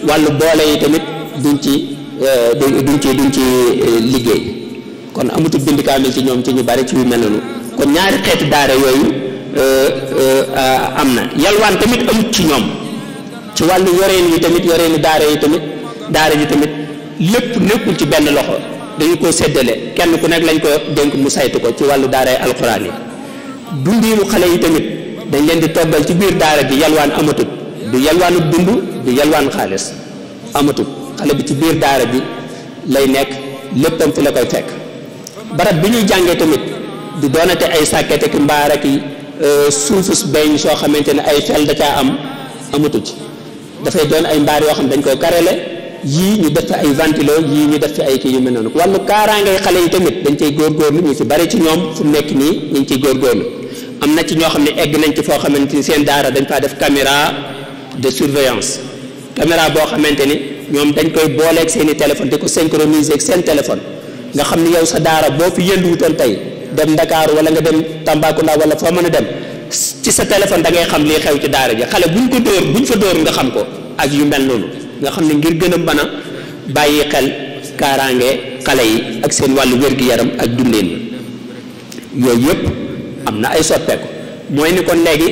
wàllu boole yi tamit duñ ci liggéey kon amutul bind kaamil ci ñoom ci ñu bari ci yu mel noonu kon ñaari xeeti daara yooyu am na yalwaan tamit amut ci ñoom ci wàllu yoreen yi tamit yoreeni daara yi tamit daara ji tamit lépp nekkul ci benn loxo dañu ko séddale kenn ku nekk lañ ko dénk mu saytu ko ci wàllu daaray alxuraan yi dundiinu xale yi tamit dañ leen di toggal ci biir daara gi yalwaan amatut du yalwaanu dund du yalwaan xaalis amatut xale bi ci biir daara bi lay nekk léppam fi la koy fekk barab bi ñuy jàngee tamit du doonate ay sàkkete ki mbaar ak suufus beñ soo xamante ne ay fel da caa am amatut dafay doon ay mbaar yoo xam dañ koy karele yii ñu def fi ay ventilo yii ñu def fi ay kii yu mel noonu wàllu kaaraangay xale yi tamit dañ cay góorgóorlu ñu ci bari ci ñoom fu mu nekk nii ñu ngi ciy góorgóorlu am na ci ñoo xam ne egg nañ ci foo xamante ni seen daara dañ faa def caméra de surveillance caméra boo xamante ni ñoom dañ koy booleeg seen i téléphone di ko synchroniser ak seen téléphone nga xam ni yow sa daara boo fi yënduwutoon tey dem Ndakaaru wala nga dem Tambacounda wala foo mën a dem ci sa téléphone da ngay xam lii xew ci daara ji xale buñ ko dóor buñ fa dóor nga xam ko ak yu mel noonu nga xam ne ngir gën a mën a bàyyi xel kaaraange xale yi ak seen wàllu wér-gi-yaram ak dundin yooyu yëpp am na ay soppeeku mooy ni kon léegi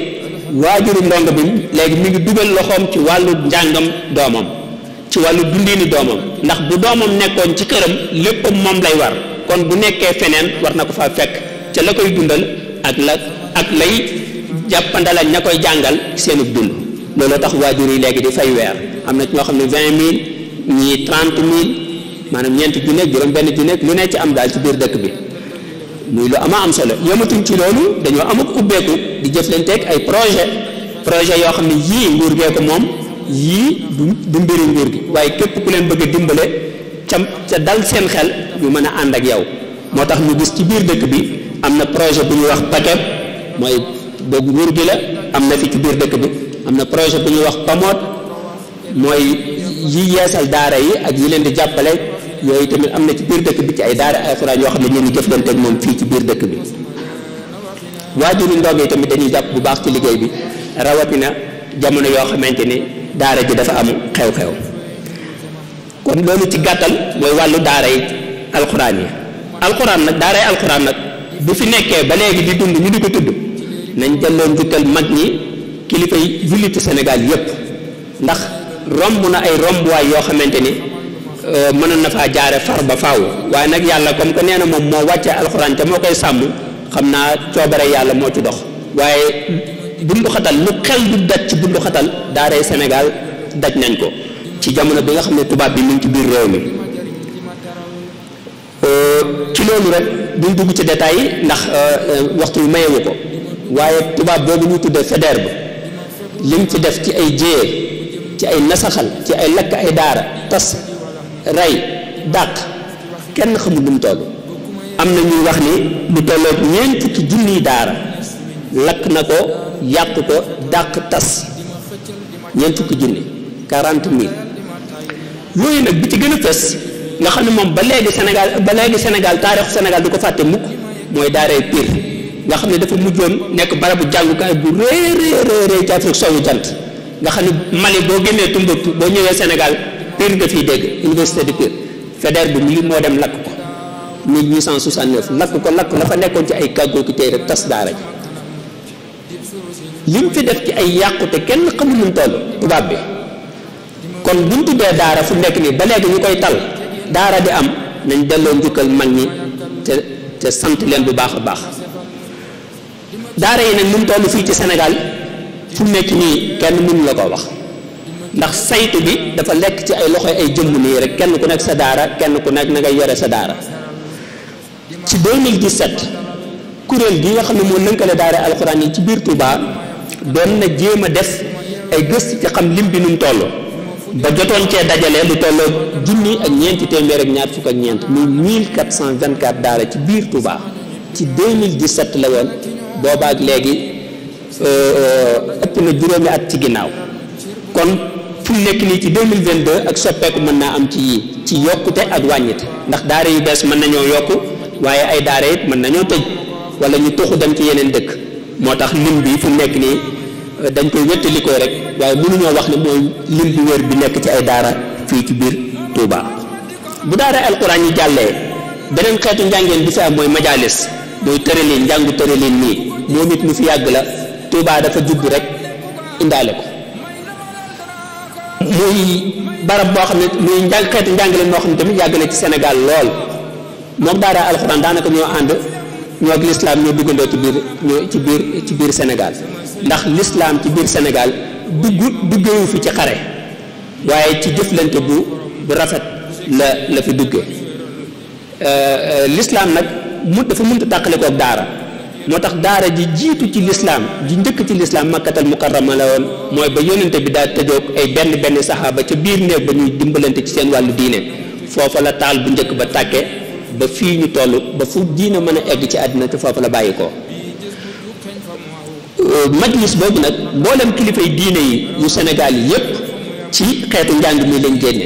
waajuru ndongo bi léegi mi ngi dugal loxoom ci wàllu njàngam doomam ci wàllu dundini doomam ndax bu doomam nekkoon ci këram léppam moom lay war kon bu nekkee feneen war na ko faa fekk ca la koy dundal ak lay jàppandala ña koy jàngal seenu dund looloo tax waajur yi léegi di fay weer am na ñoo xam ne 20 000 ñii 30 000 maanaam ñeenti junne juróom benn junne lu ne ci am daal ci biir dëkk bi muy lu am solo yëmatuñ ci loolu dañoo am ak ubbeeku di jëflanteeg ay projet yoo xam ne yii nguur gee ko moom yii du mbiri nguur gi waaye képp ku leen bëgg a dimbale ca dal seen xel ñu mën a ànd ak yow moo tax ñu gis ci biir dëkk bi am na projet bu ñuy wax PACEP mooy boobu nguur gi la am na fi ci biir dëkk bi am na projet bu ñuy wax PAMOD mooy yi yeesal daara yi ak yi leen di jàppale yooyu tamit am na ci biir dëkk bi ci ay daara ay alxuraan yoo xam ne ñu ngi jëflante ak moom fii ci biir dëkk bi waajuri ndongo yi tamit dañuy jàpp bu baax ci liggéey bi rawatina jamono yoo xamante ni daara ji dafa am xew-xew kon loolu ci gàttal mooy wàllu daara yi alxuraan yi alxuraan nag daaray alxuraan nag bu fi nekkee ba léegi di dund ñu di ko tudd nañ delloo njukkal mag ñi kilifa yi jullitu Sénégal yépp ndax romb na ay rombuwaay yoo xamante ni mënoon na faa jaare far ba faaw waaye nag yàlla comme que nee na moom moo wàccee alxuraan te moo koy sàmm xam naa coobare yàlla moo ci dox waaye bunduxatal lu xel du daj ci bunduxatal daaray Sénégal daj nañ ko ci jamono bi nga xam ne tubaab bi mu ngi ci biir réew mi ci loolu rek duñ dugg ci détails yi ndax waxtu wi mayewu ko waaye tubaab boobu ñu tuddee Faidherbe lim fi def ci ay jéye ci ay nasaxal ci ay lakk ay daara tas rey dàq kenn xamul lu mu toll am na ñuy wax ni lu tolloog 4 fukki junniy daara lakk na ko yàq ko dàq tas 4 fukki junni 40 000 yooyu nag bi ci gën a fës nga xam ne moom ba léegi Sénégal taarixu Sénégal du ko fàtte mukk mooy daaray Pire nga xam ne dafa mujjoon nekk barabu jàngukaay bu rëy ci Afrique soowu jant nga xam ne Mali boo génnee Tombouctou boo ñëwee Sénégal Pire nga fiy dégg université de Pire Faidherbe bi moo dem lakk ko 1869 lakk la fa nekkoon ci ay kàggoo ki téere tas daara ji lim fi def ci ay yàqute kenn xamul nu mu toll tubaab bi kon buñ tuddee daara fu nekk nii ba léegi ñu koy tal daara di am nañ delloo njukkal mag ñi te sant leen bu baax a baax daara yi nag nu mu toll fii ci Sénégal fu nekk nii kenn mënu la ko wax ndax saytu bi dafa lekk ci ay loxoy ay jëmm nii rek kenn ku nekk sa daara kenn ku nekk na ngay yore sa daara ci 2017 kuréel gi nga xam ne moo lënkale daara alxuraan yi ci biir Touba doon na jéem a def ay gëstu ci xam lim bi nu mu toll ba jotoon cee dajale lu tolloo junni ak ñeenti téeméer ak ñaar fukk ak ñeent muy 1424 daara ci biir Touba ci 2017 la woon boobaak léegi ëpp na juróomi at ci ginnaaw kon fu mu nekk nii ci 2022 ak soppeeku mën naa am ci yii ci yokkute ak wàññite ndax daara yu bees mën nañoo yokku waaye ay daara it mën nañoo tëj wala ñu tuxu dem ci yeneen dëkk moo tax lim bi fu mu nekk nii dañ koy wéttalikoo rek waaye mënuñoo wax ne mooy lim bu wér bi nekk ci ay daara fii ci biir Touba bu daara alquran yi jàllee beneen xeetu njàngeen bi fi am mooy majalis mooy tëralin njàngu tëralin nii moom it mu fi yàgg la Touba dafa judd rek indaale ko muy barab boo xam ne muy xeetu njàngale moo xam ne tamit yàgg na ci Sénégal lool moom daara alxuraan daanaka ñoo ànd ñoo ak lislaam ñoo duggandoo ci biir Sénégal ndax lislaam ci biir Sénégal duggewu fi ci xare waaye ci jëflante bu rafet la fi duggee lislaam nag dafa mënta tàqale koog daara moo tax daara ji jiitu ci lislaam ji njëkk ci lislaam makkatal mukarrama la woon mooy ba yónnente bi daal tëjoog ay benn saxaaba ca biir néeg ba ñuy dimbalante ci seen wàllu diine foofa la taal bu njëkk ba tàkke ba fii ñu toll ba fu diine mën a egg ci àddina te foofu la bàyyi ko majlis boobu nag mboolem kilifay diine yi yu Sénégal yi yépp ci xeetu njàng mi lañ génne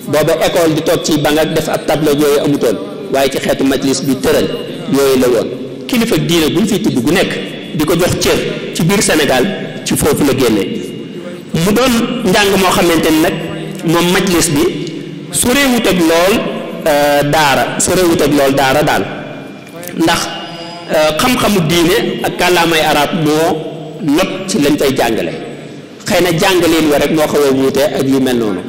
booba école di toog ci bank ak def ab tableau yooyu amutoon waaye ci xeetu majlis bi tëral yooyu la woon kilifa diine bu ñu fiy tudd gu nekk di ko jox cër ci biir Sénégal ci foofu la génne mu doon njàng moo xamante ni nag moom majlis bi soreewut ak lool daara daal ndax xam-xamu diine ak kàllaamay arab moo not ci lañ fay jàngale xëy na jàngaleen wa rek moo xaw a wuute ak yu mel noonu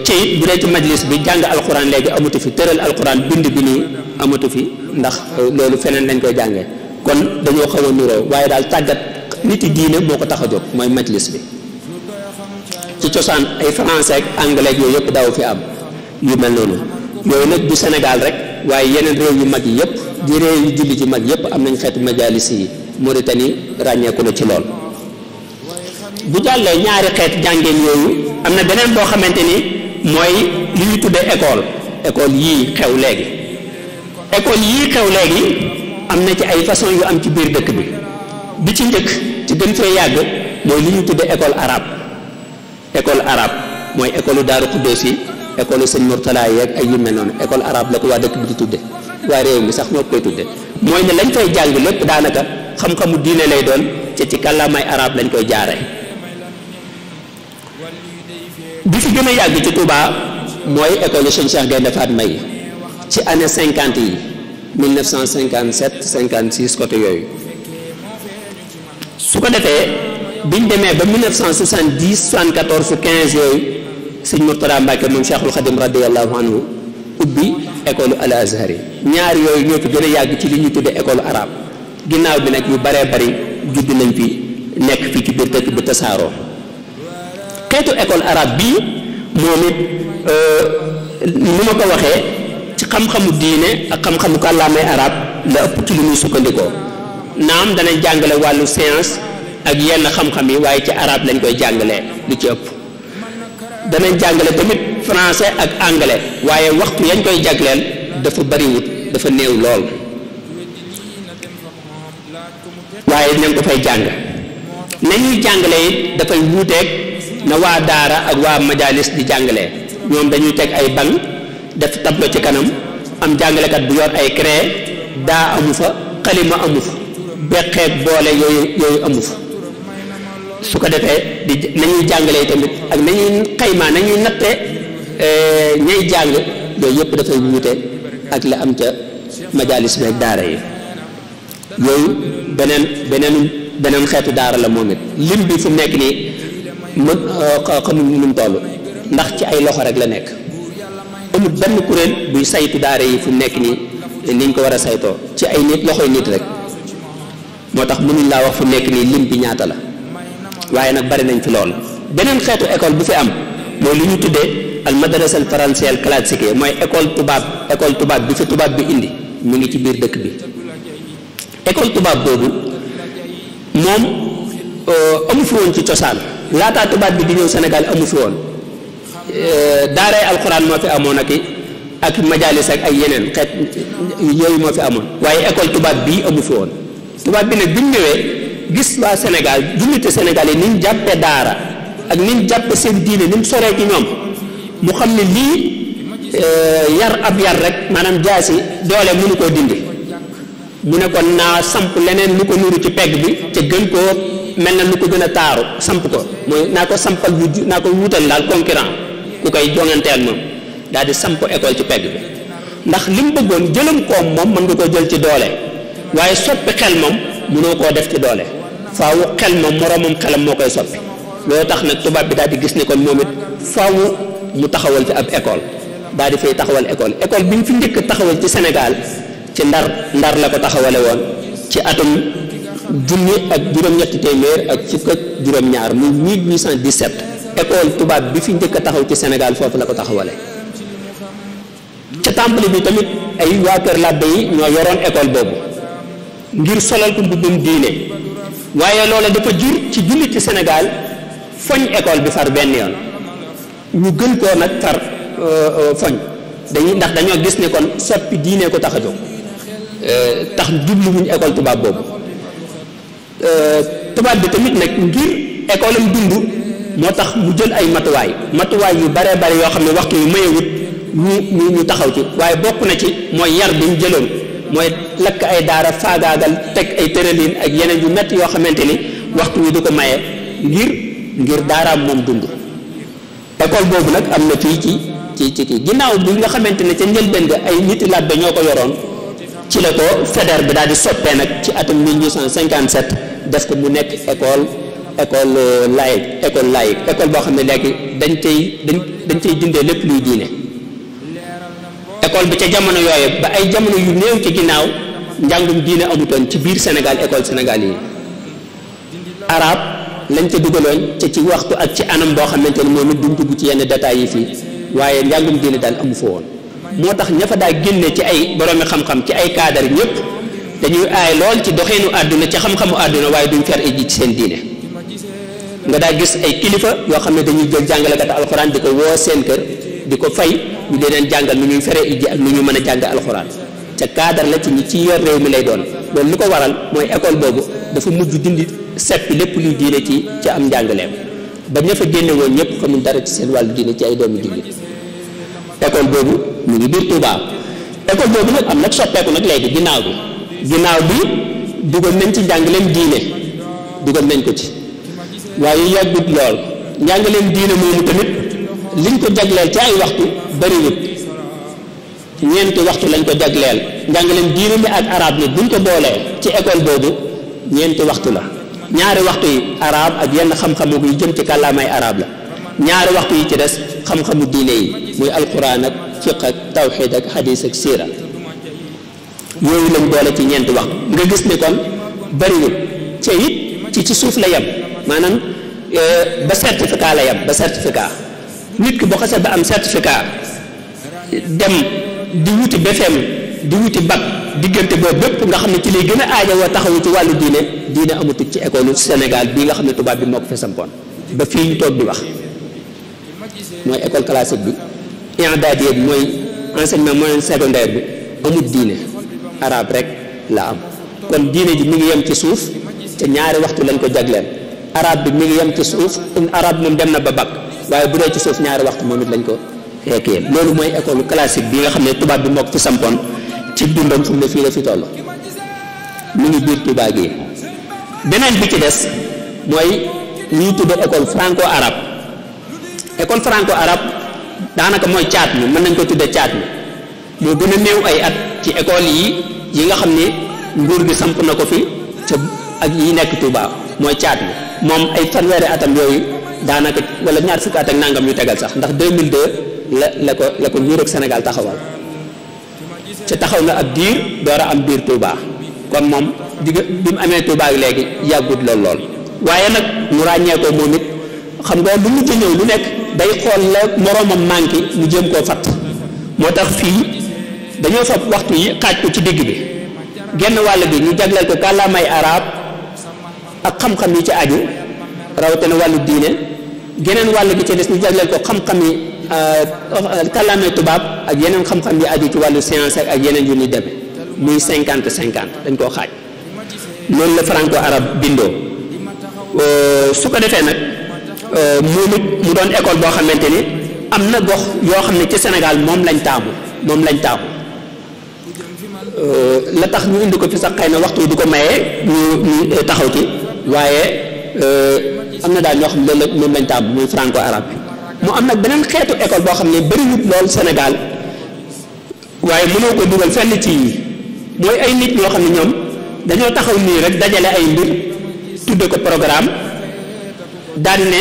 ci it bu dee ci majlis bi jàng alxuraan léegi amatu fi tëral alxuraan bind bi nii amatu fi ndax loolu feneen lañ koy jàngee kon dañoo xaw a nuroo waaye daal tàggat nit yi diine moo ko tax a jóg mooy majlis bi ci cosaan ay français ak anglais yooyu yëpp daaw fi am yu mel noonu yooyu nag du Sénégal rek waaye yeneen réew yu mag yi yëpp di réew yu julli ci mag yëpp am nañ xeetu majalis yi Mauritanie ràññeeku na ci lool bu jàllee ñaari xeet jàngeen yooyu am na beneen boo xamante ni mooy li ñu tuddee école yii xew léegi am na ci ay façon yu am ci biir dëkk bi ci njëkk ci gën fee yàgg mooy li ñu tuddee école arabe mooy école Daaru Xuddoos yi école sëñ Mourtala yeeg ay yu mel noonu école arabe la ko waa dëkk bi di tudde waa réew mi sax ñoo koy tudde mooy ne lañ fay jàng lépp daanaka xam-xamu diine lay doon ci kàllaamay arabe lañ koy jaaree bi fi gën a yàgg ci Touba mooy école sëñ Cheikh Gaynde Fatma yi ci année 50 yi 1957 56 côté yooyu. su ko defee biñ demee ba 1970 74 15 yooyu sëñ Mourtada Mbacke moom Cheikhul Khadim radiyallahu anhu ubbi école al Azhar yi ñaar yooyu ñoo fi gën a yàgg ci li ñuy tuddee école arabe ginnaaw bi nag yu baree bari judd nañ fi nekk fii ci biir dëkk bi tasaaroo xeetu école arabe bii moom it ni ma ko waxee ci xam-xamu diine ak xam-xamu kàllaamay arabe la ëpp ci li muy sukkandikoo naam danañ jàngale wàllu science ak yenn xam-xam yi waaye ci arabe lañ koy jàngalee lu ci ëpp danañ jàngale tamit français ak anglais waaye waxtu yañ koy jagleel dafa bariwut dafa néew lool waaye nañ ko fay jàng nañuy jàngale it dafay wuuteeg na waa daara ak waa majalis di jàngalee ñoom dañuy teg ay banc def tableau ci kanam am jàngalekat bu yor ay craie daa amu fa xalima amu fa beqeeg boole yooyu amu fa su ko defee di nañuy jàngalee tamit ak nañuy xaymaa nañuy natte ñay jàng yooyu yëpp dafay wuute ak la am ca majalis beeg daara yi yooyu beneen xeetu daara la moom it lim bi fu mu nekk nii mën xamuñ nu mu toll ndax ci ay loxo rek la nekk amul benn kuréel buy saytu daara yi fu mu nekk nii niñ ko war a saytoo ci ay nit loxoy nit rek moo tax mënuñ laa wax fu mu nekk nii lim bi ñaata la waaye nag bari nañ fi lool beneen xeetu école bu fi am mooy li ñu tuddee al madrasa al français al classique mooy école tubaab bi fi tubaab bi indi mu ngi ci biir dëkk bi école tubaab boobu moom amu fi woon ci cosaan laataa tubaab bi di ñëw Sénégal amu fi woon daaray alxuraan moo fi amoon ak majalis ak ay yeneen xeet yooyu moo fi amoon waaye école tubaab bii amu fi woon tubaab bi nag bi ñu ñëwee gis waa Sénégal jullite Sénégal yi ni ñu jàppee daara ak ni ñu jàppee seen diine ni mu soree ci ñoom mu xam ne lii yar ab yar rek maanaam jaasi doole mënu koo dindi mu ne kon naa samp leneen lu ko nuru ci pegg bi te gën koo mel na lu ko gën a taaru samp ko mooy naa ko sampal naa ko wutal daal concurrent ku koy jonganteel moom daal di samp école ci pegg bi ndax li mu bëggoon jëlam koom moom mën nga koo jël ci doole waaye soppi xel moom mënoo koo def ci doole faawu xel moom moroomam xelam moo koy soppi loolu tax nag tubaab bi daal di gis ne kon moom it faawu mu taxawal fi ab école daal di fay taxawal école bi ñu fi njëkk taxawal ci Sénégal ci ndar la ko taxawale woon ci atum 1800 ak fukk ak juróom-ñaar muy 1817 école tubaab bi fi njëkk a taxaw ci Sénégal foofu la ko taxawale ca tàmbali bi tamit ay waa kër làbbe yi ñoo yoroon école boobu ngir solal ko mbubbum diine waaye loola dafa jur ci jullit ci Sénégal foñ école bi far benn yoon ñu gën koo nag far foñ ndax dañoo gis ne kon soppi diine ko tax a jóg tax jublu wuñ école tubaab boobu tubaab bi tamit nag ngir école am dund moo tax mu jël ay matuwaay yu baree bari yoo xam ne waxtu yu mayewut ñu taxaw ci waaye bokk na ci mooy yar bi ñu jëloon mooy lakk ay daara faagaagal teg ay tëralin ak yeneen yu metti yoo xamante ni waxtu wi du ko maye ngir daaraam moom dund école boobu nag am na fii ci kii ginnaaw bi nga xamante ne ca njëlbéen ga ay niti làbbe ñoo ko yoroon ci la ko fédère bi daal di soppee nag ci atum 1857 def ko mu nekk école laïque école boo xam ne léegi dañ cay dindee lépp luy diine école bi ca jamono yooyu ba ay jamono yu néew ci ginnaaw njàngum diine amutoon ci biir Sénégal école Sénégal yi arabe lañ ca dugaloon ca ci waxtu ak ci anam boo xamante ne moom it duñ dugg ci yenn détails yi fii waaye njàngum diine daal amu fa woon moo tax ña fa daa génne ci ay boroomi xam-xam ci ay cadre ñëpp dañuy aay lool ci doxeenu àdduna ci xam-xamu àdduna waaye duñ fer iji ci seen diine nga daa gis ay kilifa yoo xam ne dañuy jël jàngalekat alxuraan di ko woo seen kër di ko fay ñu di leen jàngal nu ñuy fere iji ak nu ñu mën a jàng alxuraan ca cadre la ci ñi ci yor réew mi lay doon loolu li ko waral mooy école boobu dafa mujj dindi seppi lépp luy diine ci am njàngaleem ba ña fa génne woon ñëpp xamuñ dara ci seen wàllu diine ci ay doomu jullit école boobu mu ngi biir Touba école boobu nag am nag soppeeku nag léegi ginnaaw bi dugal nañ ci njàngaleem diine dugal nañ ko ci waaye yàggut lool njàngaleem diine moomu tamit liñ ko jagleel ci ay waxtu bariwut ñeenti waxtu lañ ko jagleel njàngaleem diine mi ak arab ni buñ ko boolee ci école boobu ñeenti waxtu la ñaari waxtu yi arab ak yenn xam-xamu yu jëm ci kàllaamay arab la ñaari waxtu yi ci des xam-xamu diine yi muy alquran ak fiq ak tawxid ak xadis ak siira yooyu lañ boole ci ñeenti waxtu nga gis ni kon bariwul ci it ci suuf la yem maanaam ba certificat la yem ba certificat nit ki boo xasee ba am certificat dem di wuti BFEM di wuti bac diggante boobu bépp nga xam ne ci lay gën a aajowoo taxawu ci wàllu diine amatul ci école Sénégal bii nga xam ne tubaab bi moo ko fi sampoon ba fii ñu toog di wax mooy école classique bi i'dadiyya bi mooy enseignement moyen secondaire bi amul diine arabe rek la am kon diine ji mi ngi yem ci suuf te ñaari waxtu lañ ko jagleel arabe bi mi ngi yem ci suuf arabe moom dem na ba bac waaye bu dee ci suuf ñaari waxtu moom it lañ ko fekkee loolu mooy école classique bi nga xam ne tubaab bi moo ko fi sampoon ci dundam fu mu ne fii la fi toll mu ngi biir Touba gi beneen bi ci des mooy ñuy tudde école franco arabe école franco arabe daanaka mooy caat mi mën nañ ko tudde caat mi moo gën a néew ay at ci école yi nga xam ne nguur gi samp na ko fi ca ak yi nekk Touba mooy caat mi moom ay fanweeri atam yooyu daanaka wala ñaar fukki at ak nangam yu tegal sax ndax 2002 la ko nguur ak Sénégal taxawal ca taxaw na ab diir door a am biir Touba kon moom bi mu amee Touba ak léegi yàggut lool waaye nag mu ràññee ko moom it xam nga lu mujj ñëw lu nekk day xool la moroomam manqué mu jéem koo fatt moo tax fii dañoo fab waxtu yi xaaj ko ci digg bi genn wàll bi ñu jagleel ko kàllaamay arab ak xam-xam yi ci aju rawatina wàllu diine geneen wàll gi ci des ñu jagleel ko xam-xam yi kàllaamay tubaab ak yeneen xam-xam yi aju ci wàllu science ak yeneen yu ñuy demee muy 50-50 dañ koo xaaj loolu la franco arabe bindoo su ko defee nag moom it mu doon école boo xamante ni am na gox yoo xam ne ci Sénégal moom lañ taamu la tax ñu indi ko fi sax xëy na waxtu du ko mayee ñu taxaw ci waaye am na daal ñoo xam ne loolu moom lañ taamu muy franco arabe bi mu am nag beneen xeetu école boo xam ne bëriwut lool Sénégal waaye mënoo ko dugal fenn ci mooy ay nit ñoo xam ne ñoom dañoo taxaw nii rek dajale ay mbir tudde ko programme daan ne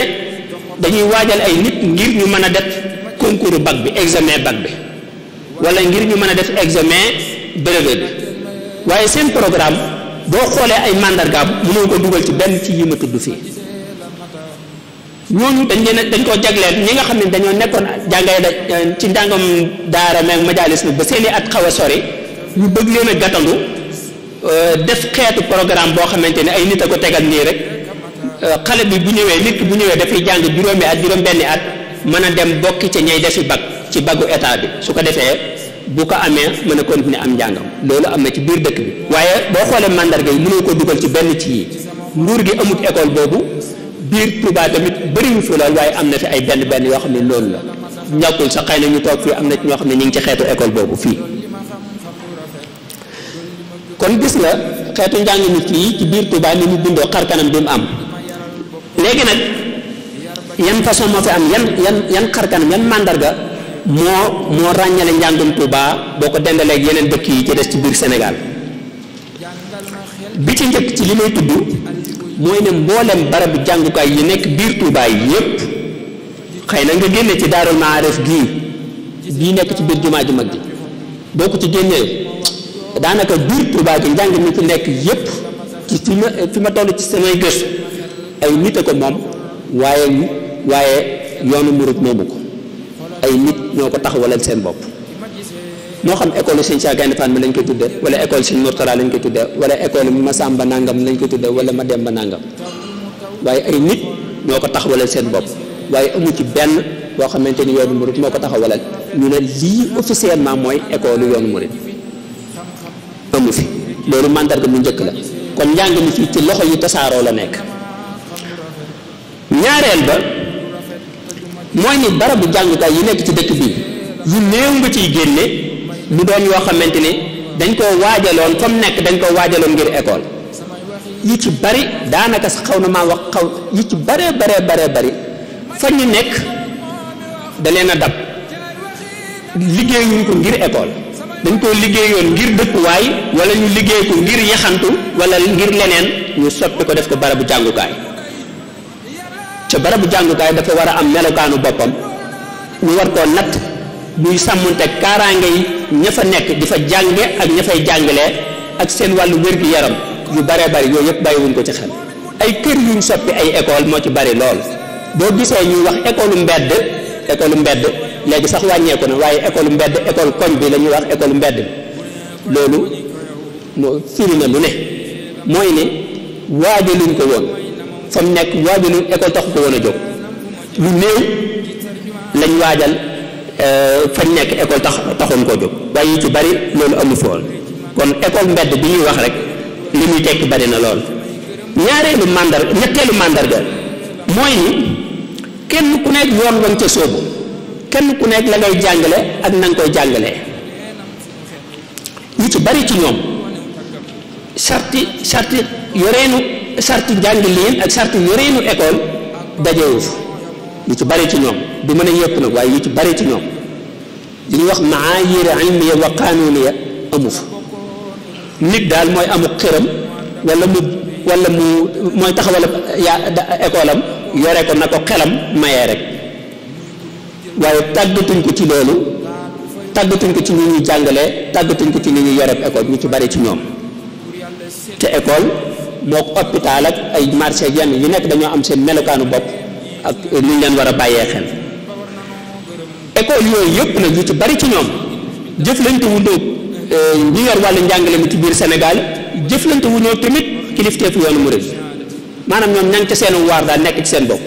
dañuy waajal ay nit ngir ñu mën a def concours bac bi examen bac bi wala ngir ñu mën a def examen brevet bi waaye seen programme boo xoolee ay mandargaam mënoo ko dugal ci benn ci yi ma tudd fii ñooñu dañ koo jagleel ñi nga xam ne dañoo nekkoon jàngay ci njàngam daara meeg majalis bi ba seeni at xaw a sori ñu bëgg leen a gàttandu def xeetu programme boo xamante ne ay nit a ko tegal nii rek xale bi bu ñëwee nit ki bu ñëwee dafay jàng juróomi at juróom-benni at mën a dem bokki ca ñay defi bac ci bagu état bi su ko defee bu ko amee mën a continuer am njàngam loolu am na ci biir dëkk bi waaye boo xoolee mandarga yi mënoo ko dugal ci benn ci yi nguur gi amut école boobu biir Touba tamit bëriwu fi lool waaye am na fi ay benn yoo xam ne loolu la ñàkkul sax xëy na ñu toog fii am na ci ñoo xam ne ñu ngi ci xeetu école boobu fii kon gis nga xeetu njàng mi fii ci biir Touba ni mu bindoo xar kanam bi mu am léegi nag yan façon moo fi am yan xar kanam yan mandarga moo ràññale njàngum Touba boo ko dendaleeg yeneen dëkk yi ci des ci biir Sénégal bi ci njëkk ci li may tudd mooy ne mboolem barabu jàngukaay yi nekk biir Touba yi yépp xëy na nga génne ci Daarul Maarif bii nekk ci biir jumaa ju mag ji boo ko ci génnee daanaka biir Touba gi njàng mi ci nekk yépp ci fi ma toll ci samay gëstu ay nit a ko moom waaye yoonu murid moomu ko ay nit ñoo ko taxawalal seen bopp moo xam école Sëñ Cheikh Gaïndé Fatma lañ koy tudde wala école Sëñ Mourtala lañ koy tudde wala école Masamba nangam lañ koy tudde wala Mademba nangam waaye ay nit ñoo ko taxawalal seen bopp waaye amu ci benn boo xamante ni yoonu murid moo ko taxawalal ñu ne lii officiellement mooy école yoonu murid amu fi loolu mandarga mu njëkk la kon njàng mi fii ci loxo yi tasaaroo la nekk ñaareel ba mooy ni barabu jàngukaay yi nekk ci dëkk bi yu néew nga ciy génne mu doon yoo xamante ni dañ koo waajaloon fa mu nekk dañ koo waajaloon ngir école yi ci bari daanaka sax xaw na maa wax yi ci baree bari fa ñu nekk da leen a dab liggéeyuñ ko ngir école dañ koo liggéeyoon ngir dëkkuwaay wala ñu liggéey ko ngir yaxantu wala ngir leneen ñu soppi ko def ko barabu jàngukaay ca barabu jàngukaay dafa war a am melokaanu boppam ñu war koo natt muy sàmmonte kaaraange yi ña fa nekk di fa jànge ak ña fay jàngalee ak seen wàllu wér-gi-yaram yu baree bari yooyu yëpp bàyyiwuñ ko ci xel ay kër yuñ soppi ay école moo ci bari lool boo gisee ñuy wax école mbedd léegi sax wàññeeku na waaye école mbedd école koñ bi la ñuy wax école mbedd loolu moo firi na lu ne mooy ne waajaluñ ko woon fa mu nekk waajaluñ école taxu ko woon a jóg lu néew lañ waajal fañ nekk école taxoon koo jóg waaye yu ci bari loolu amu fi woon kon école mbedd bi ñuy wax rek li muy tekki bari na lool ñetteelu màndarga mooy ni kenn ku nekk yoon wañ ca sóobu kenn ku nekk la ngay jàngale ak na nga koy jàngalee ñu ci bari ci ñoom sarti njàngaliin ak sarti yoreenu école dajewu fi ñu ci bari ci ñoom du mën a yëpp nag waaye yu ci bari ci ñoom li ñuy wax maayir ilmiya wa qanuniya amu fa nit daal mooy amu xiram wala mu mooy taxawal école am yore ko na ko xelam mayee rek waaye tàggatuñ ko ci loolu tàggatuñ ko ci ni ñuy jàngalee tàggatuñ ko ci ni ñuy yoreb école ñu ci bari ci ñoom te école moo ko hôpital ak ay marché yenn yu nekk dañoo am seen melokaanu bopp ak ni ñu leen war a bàyyee xel école yooyu yëpp nag ñu ci bari ci ñoom jëflante wu ñoo ñi yor wàllu njàngale mi ci biir Sénégal jëflante wu ñoo tamit kilifteefu yoonu murid maanaam ñoom ña ngi ca seen waar daal nekk ci seen bopp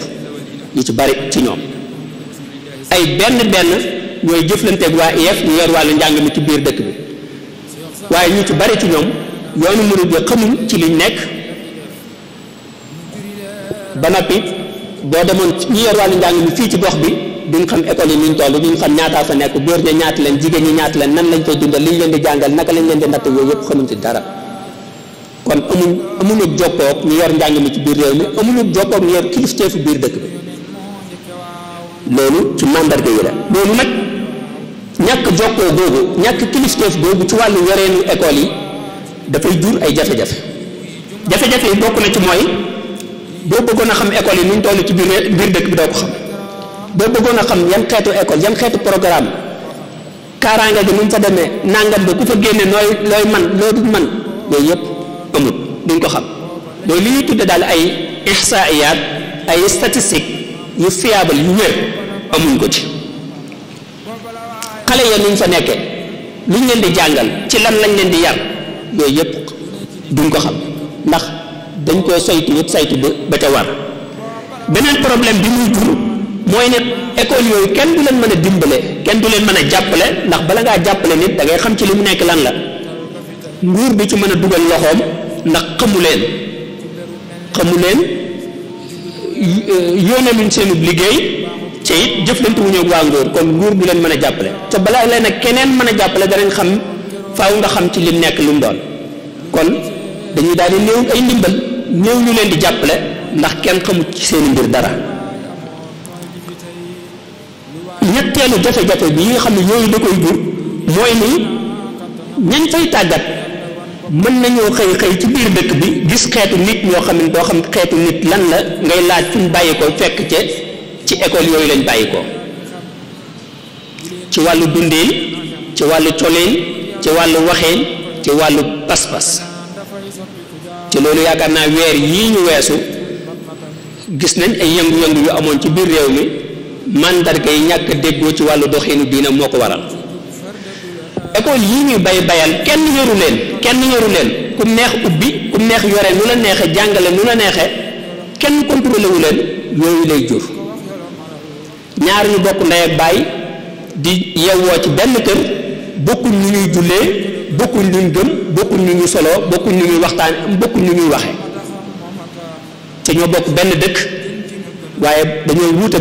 ñu ci bari ci ñoom ay benn ñooy jëflanteeg waa IEF ñu yor wàllu njàng mi ci biir dëkk bi waaye ñu ci bari ci ñoom yoonu murid bi xamuñ ci liñ nekk ba noppi boo demoon ñi yor wàllu njàng mi fii ci gox bi duñ xam école yi niñ toll duñ xam ñaataa fa nekk góor ña ñaata leen jigéen ñi ñaata leen nan lañ koy dundal liñ leen di jàngal naka lañ leen di natt yooyu yëpp xamuñ ci dara kon amuñu jokkoog ñu yor njàng mi ci biir réew mi amuñu jokkoog ñu yor kilifteefu biir dëkk bi loolu ci mandarga yi la loolu nag ñàkk jokkoo googu ñàkk kilifteef googu ci wàllu yoreenu école yi dafay jur ay jafe-jafe yi bokk na ci mooy boo bëggoon a xam école yi nuñ toll ci biir dëkk bi doo ko xam boo bëggoon a xam yan xeetu école yan xeetu programme kaaraange gi nu mu fa demee nangam ba ku fa génne looy man loo dul man yooyu yëpp amul duñ ko xam loolu li ñuy tudde daal ay ihsaiyaat ay statistiques yu fiable yu wér amuñ ko ci xale ya nuñ fa nekkee luñ leen di jàngal ci lan lañ leen di yar yooyu yëpp duñ ko xam ndax dañ koy saytu ba ca war beneen problème bi muy jur mooy ne école yooyu kenn du leen mën a dimbale kenn du leen mën a jàppale ndax bala ngaa jàppale nit da ngay xam ci li mu nekk lan la nguur bi ci mën a dugal loxoom ndax xamu leen yóonaluñ seenu liggéey ci it jëflante wu ñëw waa nguur kon nguur du leen mën a jàppale te balaa leen ak keneen mën a jàppale danañ xam faaw nga xam ci lim nekk lu mu doon kon dañuy daal di néew ay ndimbal néew ñu leen di jàppale ndax kenn xamut ci seeni mbir dara ñetteelu jafe-jafe bi yi nga xam ne yooyu da koy jur mooy ni ñañ fay tàggat mën nañoo xëy ci biir dëkk bi gis xeetu nit ñoo xam ne doo xam xeetu nit lan la ngay laaj fu ñu bàyyi ko fekk ci école yooyu lañ bàyyi ko ci wàllu dundin ci wàllu colin ci wàllu waxin ci wàllu pas-pas ci loolu yaakaar naa weer yii ñu weesu gis nañ ay yëngu-yëngu yu amoon ci biir réew mi mandarga yi ñàkk déggoo ci wàllu doxinu diina moo ko waral école yii ñuy bayal kenn yoru leen ku neex ubbi ku neex yore nu la neexe jàngale nu la neexe kenn contrôlé wu leen yooyu lay jur ñaar ñu bokk ndey ak baay di yewwoo ci benn kër bokkuñ ñu ñuy jullee bokkuñ lu ñu gëm bokkuñ ñu ñuy soloo bokkuñ ñu ñuy waxtaan bokkuñ ñu ñuy waxe te ñoo bokk benn dëkk waaye dañoo wuute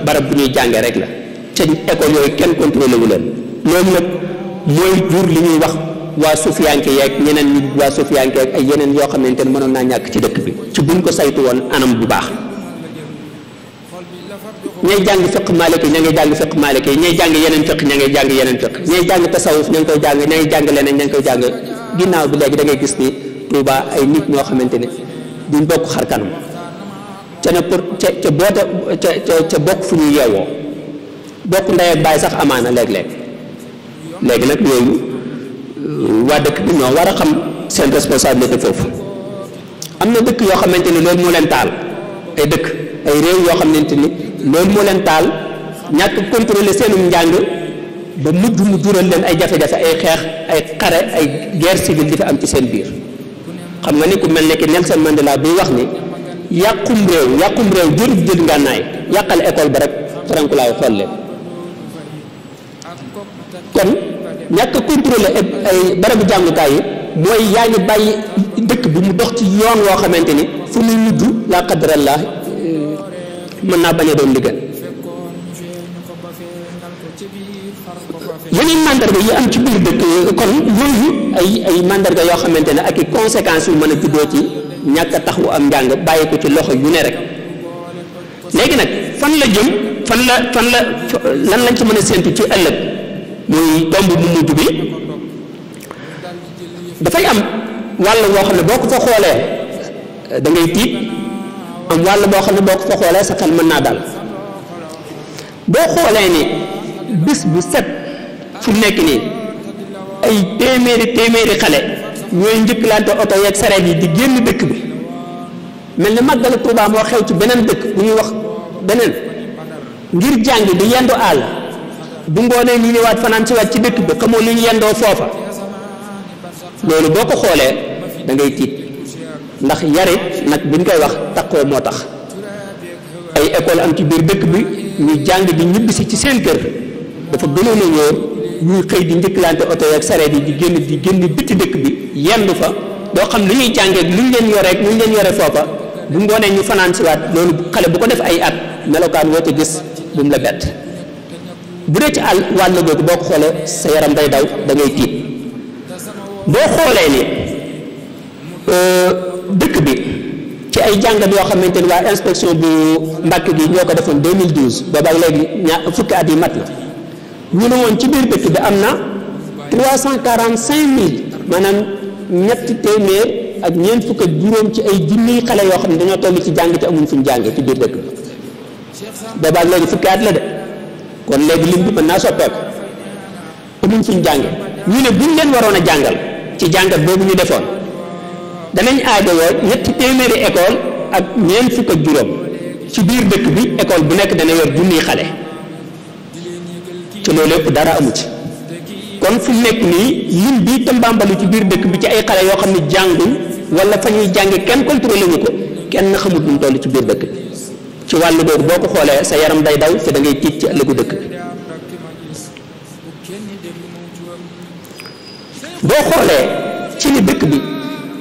barab bu ñuy jànge rek la te école yooyu kenn contrôlé wu leen loolu nag mooy jur li ñuy wax waa sufiyanke yeeg ñeneen ñi waa sufiyanke yeeg ay yeneen yoo xamante ne mënoon naa ñàkk ci dëkk bi ci buñ ko saytu woon anam bu baax ñay jàng fiq maliki ña ngay jàng fiq maliki ñay jàng yeneen fiq ña ngay jàng yeneen fiq ñay jàng tasawuf ña ngi koy jàng ña ngay jàng leneen ña ngi koy jàng ginnaaw bi léegi da ngay gis ni Touba ay nit ñoo xamante ne duñ bokk xar kanam ca ne pour ca boota ca bokk fu ñuy yeewoo bokk ndey ak baay sax amaana léeg-léeg léegi nag yooyu waa dëkk bi ñoo war a xam seen responsabilité foofu. am na dëkk yoo xamante ni loolu moo leen taal ay dëkk ay réew yoo xamante ni loolu moo leen taal ñàkk contrôler seenum njàng ba mujj mu jural leen ay jafe-jafe ay xeex ay xare ay guerre civile di fa am ci seen biir xam nga ni ku mel ne ki Nelson Mandela buy wax ni yàqum réew jërut jël ngànnaay yàqal école ba rek farankulaayu xool leen kon ñàkk contrôler ay barabu jàngukaay yi mooy yaa ngi bàyyi dëkk bi mu dox ci yoon woo xamante ni fu muy mujj laa qadrallah mën naa bañ a doon liggéey yeneen mandarga yi am ci biir dëkk kon yooyu ay mandarga yoo xamante ne ak i conséquences yu mën a juddoo ci ñàkk a taxawu am njàng bàyyi ko ci loxo yu ne rek léegi nag fan la jëm fan la lan lañ ci mën a séentu ci ëllëg muy tomb bu mujj bi dafay am wàll boo xam ne boo ko fa xoolee da ngay tiit am wàll boo xam ne boo ko fa xoolee sa xel mën naa dal boo xoolee ni bis bu set fu nekk nii ay téeméeri xale ñooy njëkkalante oto yeeg sareet yi di génn dëkk bi mel ni Màggalu Tuubaa moo xew ci beneen dëkk bu ñuy wax beneen ngir jàng di yendu àll bu ngoonee ñu ñëwaat fanaan si waat ci dëkk bi xamoo lu ñu yendoo foofa loolu boo ko xoolee da ngay tiit ndax yarit nag buñ koy wax takkoo moo tax ay école am ci biir dëkk bi ñuy jàng di ñibbisi ci seen kër dafa gënoon a wóor ñuy xëy di njëkkalante oto yeeg sareet yi di génn biti dëkk bi yendu fa doo xam lu ñuy jàngeeg lu ñu leen yoreeg lu ñu leen yore foofa bu ngoonee ñu fanaan si waat loolu xale bu ko def ay at melokaan woo ci gis bu mu la bett bu dee ci wàll googu boo ko xoolee sa yaram day daw da ngay tiit boo xoolee ni dëkk bi ci ay jàngat yoo xamante ni waa inspection bu Mbàkke gi ñoo ko defoon 2012 boobaag léegi fukki at yi mat na ñu ne woon ci biir dëkk bi am na 345 000 maanaam ñetti téeméer ak ñeent fukk ak juróom ci ay junniy xale yoo xam ne dañoo toll ci jàng te amuñ fu ñu jàngee ci biir dëkk bi boobaag léegi fukki at la de kon léegi lim bi mën naa soppeeku amuñ fu ñu jàngee ñu ne buñ leen waroon a jàngal ci jàngat boobu ñu defoon danañ aajowoo ñetti téeméeri école ak ñeent fukk ak juróom ci biir dëkk bi école bu nekk dana yor junniy xale ci loolu lépp dara amu ci kon fu nekk nii lim bi tambambalu ci biir dëkk bi ci ay xale yoo xam ne jànguñ wala fa ñuy jànge kenn contrôlé wu ko kenn xamut nu mu toll ci biir dëkk bi ci wàllu googu boo ko xoolee sa yaram day daw te da ngay tiit ci ëllëgu dëkk bi boo xoolee ci ni dëkk bi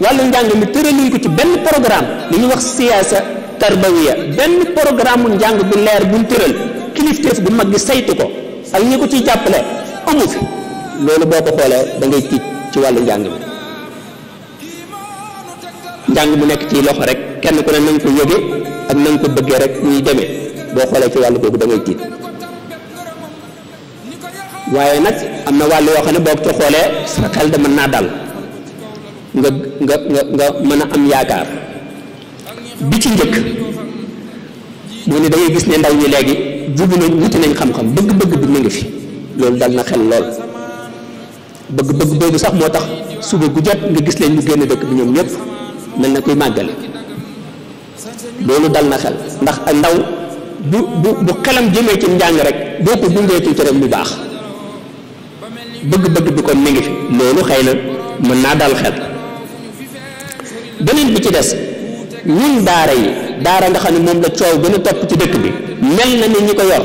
wàllu njàng mi tëraluñ ko ci benn programme li ñuy wax siyaasa tarbawiya benn programme mu njàng bu leer buñ tëral kilifteef bu mag gi saytu ko ak ñi ko ciy jàppale amu fi loolu boo ko xoolee da ngay tiit ci wàllu njàng mi njàng mu nekk ci loxo rek kenn ku ne na nga ko yëge ak na nga ko bëggee rek ñuy demee boo xoolee ci wàllu boobu da ngay tiit waaye nag am na wàll yoo xam ne boo ko ci xoolee sa xel da mën naa dal nga mën a am yaakaar bi ci njëkk moo ne da ngay gis ne ndaw ñi léegi jubu nañ wuti nañ xam-xam bëgg-bëgg bi mu ngi fi loolu dal na xel lool bëgg-bëgg boobu sax moo tax suba gu jot nga gis leen ñu génn dëkk bi ñoom ñëpp mel na kuy màggale loolu dal na xel ndax ndaw bu xelam jëmee ci njàng rek boo ko dundee tuuti rek mu baax bëgg-bëgg bi kon mi ngi fi loolu xëy na mën naa dal xel beneen bi ci des ñun daara nga xam ne moom la coow gën a topp ci dëkk bi mel na ni ñi ko yor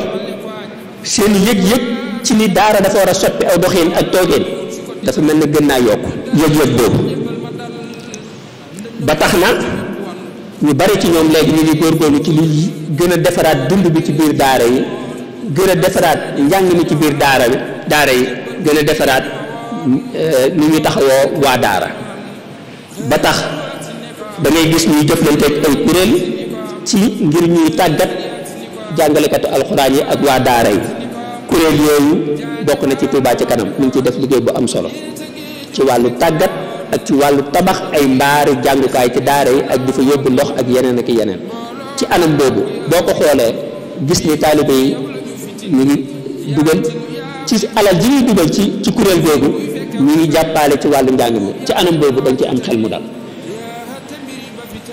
seen yëg-yëg ci ni daara dafa war a soppi aw doxin ak toogeen dafa mel na gën naa yokk yëg-yëg boobu ba tax na ñu bari ci ñoom léegi ñu ngi góorgóorlu ci li gën a defaraat dund bi ci biir daara yi gën a defaraat njàng mi ci biir daara yi gën a defaraat ni ñu taxawoo waa daara ba tax da ngay gis ñuy jëflanteeg ay kuréel ci ngir ñuy tàggat jàngalekatu alxuraan yi ak waa daara yi kuréel yooyu bokk na ci Touba ci kanam mu ngi ciy def liggéey bu am solo ci wàllu tàggat ak ci wàllu tabax ay mbaari jàngukaay ci daara yi ak di fa yóbbu ndox ak yeneen ak yeneen ci anam boobu boo ko xoolee gis ni taalibe yi ñu ngi dugal ci alal ji ñuy dugal ci kuréel googu ñu ngi jàppale ci wàllu njàng mi ci anam boobu dañ ci am xel mu dal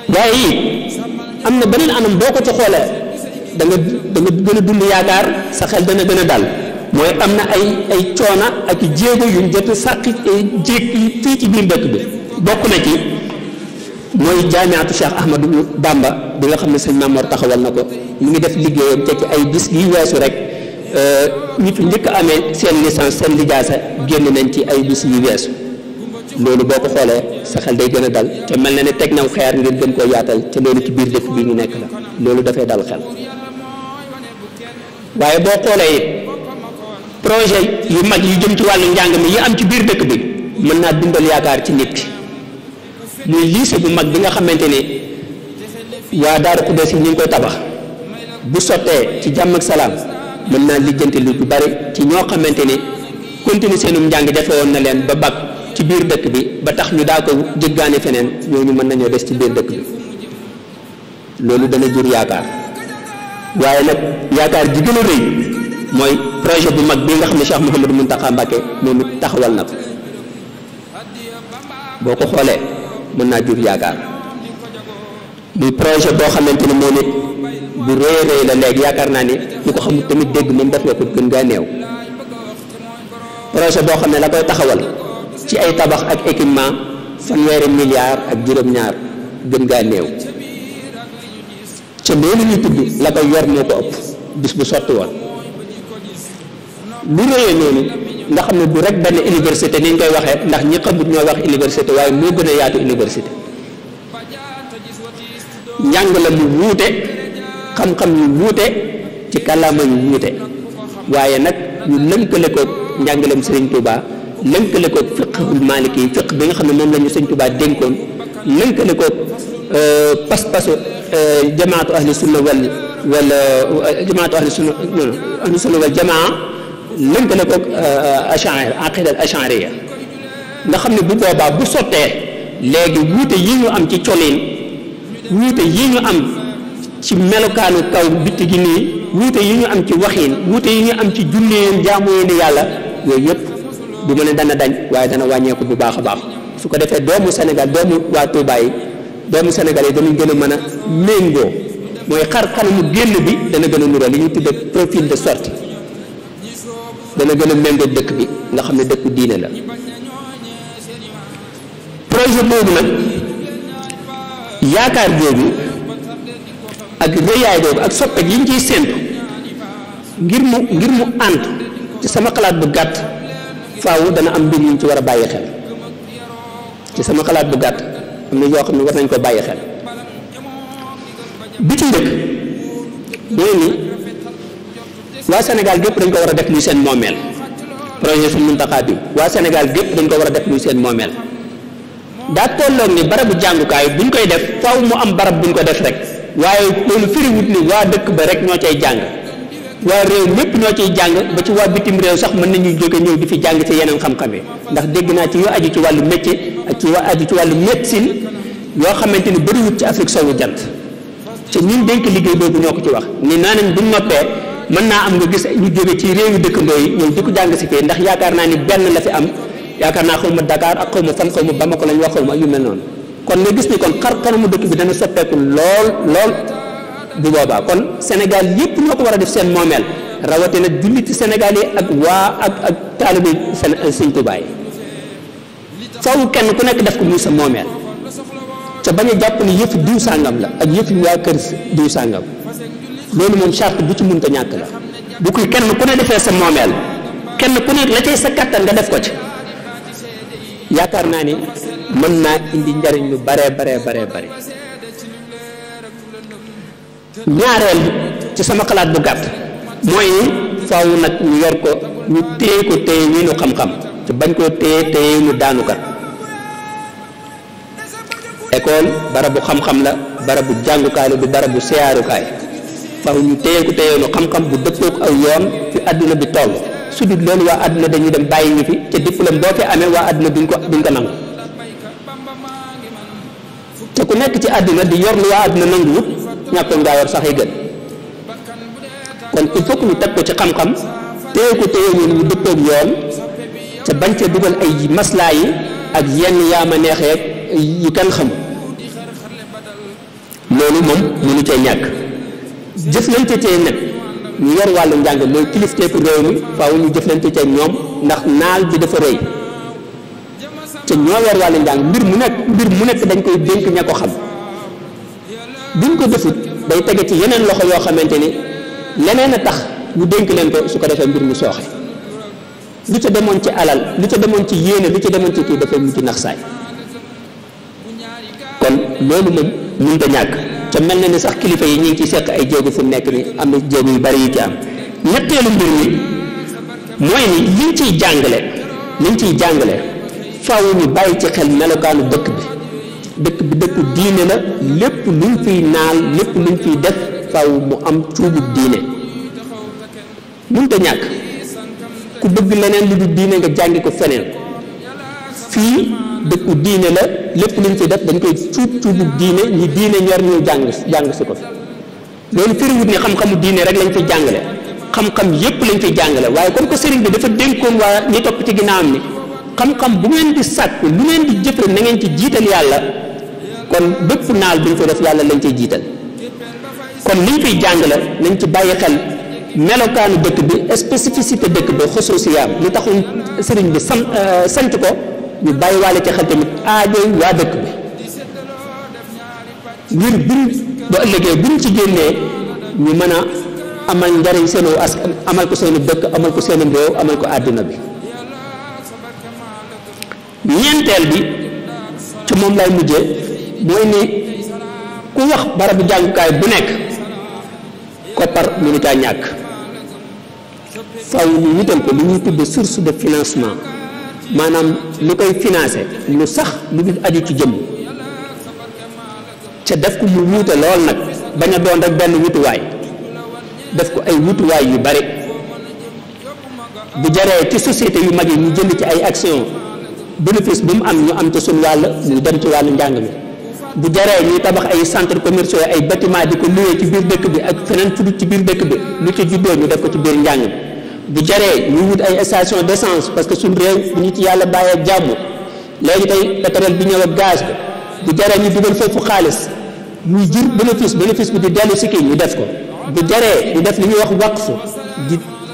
waaye it am na beneen anam boo ko ci xoolee da nga gën a dund yaakaar sa xel dana gën a dal mooy am na ay coona ak jéego yu jot sàq jéeg fii ci biir dëkk bi bokk na ci mooy jaamiatu Cheikh Ahmadou Bamba bi nga xam ne sëñ Mamor taxawal na ko mu ngi def liggéeyam te ci ay bis yi weesu rek nit njëkk a amee seen licence seen lijaasa génn nañ ci ay bis yi weesu loolu boo ko xoolee sa xel day gën a dal te mel na ne teg naw xeer ngir gën koo yaatal te loolu ci biir dëkk bi ñu nekk la loolu dafay dal xel waaye boo xoolee it projet yu mag yu jëm ci wàllu njàng mi yi am ci biir dëkk bi mën naa dundal yaakaar ci nit ki muy lycée bu mag bi nga xamante ne waa Daaru Xudoos yi ñu ngi koy tabax bu sottee ci jàmm ak salaam mën naa lijjanti lu bari ci ñoo xamante ne continuer seenum njàng defe woon na leen ba bag ci biir dëkk bi ba tax ñu daa ko jéggaane feneen ñooñu mën nañoo des ci biir dëkk bi loolu dana jur yaakaar waaye nag yaakaar ji gën a rëy mooy projet bu mag bii nga xam ne Cheikh Mouhamadou Mountakha Mbacké moom it taxawal na ko boo ko xoolee mën naa jur yaakaar muy projet boo xamante ne moom it bu rëy rëy la léegi yaakaar naa ni ñu ko xamul tamit dégg moom daf la ko gën ngaa néew projet boo xam ne la koy taxawal ci ay tabax ak équipement fanweeri milliards ak juróom-ñaar gën ngaa néew ca loolu ñu tudd la koy yor moo ko ëpp bis bu sotti woon lu rëyee noonu nga xam ne du rek benn université ni ñu koy waxee ndax ñi xamut ñoo wax université waaye moo gën a yaatu université njàng la mu wuute xam-xam yu wuute ci kàllaama yu wuute waaye nag ñu lënkale ko njàngaleem Sëriñ Tuubaa lënkale ko fiqhul maliki yi fiq bi nga xam ne moom la ñu Sëriñ Tuubaa dénkoon lënkale ko pas-pasu jamaatu ahli sunna wal jamaa lënkale ko aqida al ashariya nga xam ne bu boobaa bu sottee léegi wuute yi ñu am ci colin wuute yi ñu am ci melokaanu kaw bitti gi nii wuute yi ñu am ci waxiin wuute yi ñu am ci julleen jaamu ni yàlla yooyu yëpp du ma ne dana dañ waaye dana wàññeeku bu baax a baax su ko defee doomu Sénégal doomu waa Touba yi doomu Sénégal yi dañuy gën a mën a méngoo mooy xar kanamu génn bi dana gën a nuroo li ñu tudde profil de sortie dana gën a méngoo dëkk bi nga xam ne dëkku diine la projet boobu nag yaakaar boobu ak rëyaay boobu ak soppeek yi ñu ciy séentu ngir mu ànd ci sama xalaat bu gàtt faaw dana am mbir ñu ci war a bàyyi xel ci sama xalaat bu gàtt am na yoo xam ne war nañ ko bàyyi xel bi ci njëkk mooy ni waa Sénégal gépp dañ ko war a def muy seen moomeel projet Sëriñ Mountakha bi waa Sénégal gépp dañ ko war a def muy seen moomeel daa tolloog ni barabu jàngukaay buñ koy def faaw mu am barab buñ ko def rek waaye loolu firiwut ni waa dëkk ba rek ñoo cay jàng waa réew mépp ñoo ciy jàng ba ci waa bitim réew sax mën nañu jóge ñëw di fi jàng ci yeneen xam-xam yi ndax dégg naa ci yoo aju ci wàllu métier ak ci aju ci wàllu médecine yoo xamante ni bëriwut ci Afrique sowu jant te ñun dénk liggéey boobu ñoo ko ci wax ni naa nañ buñ noppee mën naa am nga gis ñu jóge ci réew yu dëkkandoo yi ñëw di ko jàng si fii ndax yaakaar naa ni benn la fi am yaakaar naa xaw ma Dakar ak xaw ma fan xaw ma Bamako lañ wax xaw ma yu mel noonu kon nga gis ni kon xar kanamu dëkk bi dana soppeeku lool bu boobaa kon Sénégal yépp ñoo ko war a def seen moomeel rawatina julliti Sénégal yi ak waa ak taalibe Sëriñ Tuubaa yi faaw kenn ku nekk def ko muy sa moomeel ca bañ a jàpp ni yëf diw sàngam la ak yëf waa kër diw sàngam loolu moom charte bu ci mënta ñàkk la bu koy kenn ku ne defee sa moomeel kenn ku ne la cay sa kattan nga def ko ci yaakaar naa ni mën naa indi njariñ lu bare ñaareel ci sama xalaat bu gàtt mooy faaw nag ñu yor ko ñu téye ko téye ñu xam-xam te bañ koo téye ñu daanukat école barabu xam-xam la barabu jàngukaay la du barabu siyaarukaay faaw ñu téye ko téyeelu xam-xam bu dëppook aw yoon fi àdduna bi toll su dul loolu waa àdduna dañuy dem bàyyi ñu fi te diplôme boo fi amee waa àdduna duñ ko nangu te ku nekk ci àdduna di yor lu waa àdduna nanguwut ñàkkoon ngaa yor sax ay gën kon il faut que ñu teg ko ci xam-xam téye ko téyeelu ñu dëppook yoon te bañ ca dugal ay maslaa yi ak yenn yaama neexee yi kenn xam loolu moom mënu cee ñàkk jëflante cee nag ñu yor wàllu njàng mooy kilifteefu réew mi faaw ñu jëflante cee ñoom ndax naal bi dafa rëy te ñoo yor wàllu njàng mbir mu nekk dañ koy dénk ña ko xam buñ ko defut day tege ci yeneen loxo yoo xamante ni leneen a tax ñu dénk leen ko su ko defee mbir mu sooxe lu ca demoon ci alal lu ca demoon ci yéene lu ca demoon ci kii dafay mujj nax saay kon loolu moom mënut a ñàkk te mel na ni sax kilifa yi ñu ngi ci seq ay jéego fu nekk ni am na jéego yu bari yu ci am ñetteelu mbir mi mooy ni liñ ciy jàngale faaw ñu bàyyi ci xel melokaanu dëkk bi dëkku diine la lépp luñ fiy naal lépp luñ fiy def faaw mu am cuubu diine mënut a ñàkk ku bëgg leneen lu dul diine nga jàngi ko feneen fii dëkku diine la lépp luñ fi def dañ koy cuubu diine ñi diine ñor ñu jàng si ko fi loolu firiwut ni xam-xamu diine rek lañ fiy jàngale xam-xam yépp lañ fiy jàngale waaye comme que sëriñ bi dafa dénkoon waa ñi topp ci ginnaawam ni xam-xam bu ngeen di sàkk lu ngeen di jëfee na ngeen ci jiital yàlla kon bépp naal buñ fi def yàlla lañ ciy jiital kon liñ fiy jàngale nañ ci bàyyi xel melokaanu dëkk bi spécificité dëkk bi xusuusiyaam li taxul sëriñ bi sant ko ñu bàyyi waale ci xel tamit aajooy waa dëkk bi ngir buñ ba ëllëgee buñ ci génnee ñu mën a amal njariñ seenu askan amal ko seenu dëkk amal ko seenu réew amal ko àdduna bi ñeenteel bi ci moom lay mujjee mooy ni ku wax barabu jàngukaay bu nekk koppar mënu caa ñàkk faaw ñu wutal ko lu ñuy tudde source de financement maanaam lu koy financé lu sax lu dul aju ci jëmm ca def ko mu wuute lool nag bañ a doon rek benn wutuwaay def ko ay wutuwaay yu bari bu jaree ci société yu mag yi ñu jënd ci ay action bénéfice bu mu am ñu am ci suñu wàll ñu dem ci wàllu njàng mi bu jaree ñuy tabax ay centres commerciaux ay bâtiment di ko loué ci biir dëkk bi ak feneen fu dul ci biir dëkk bi lu ci juddoo ñu def ko ci biir njàng mi bu jaree ñu wut ay station d'essence parce que suñu réew bu ñu ci yàlla bàyyee jàmm léegi tey pétrole bi ñëw ak gaz bi bu jaree ñu dugal foofu xaalis muy jur bénéfice bi di dellu si kii ñu def ko bu jaree ñu def li ñuy wax waqf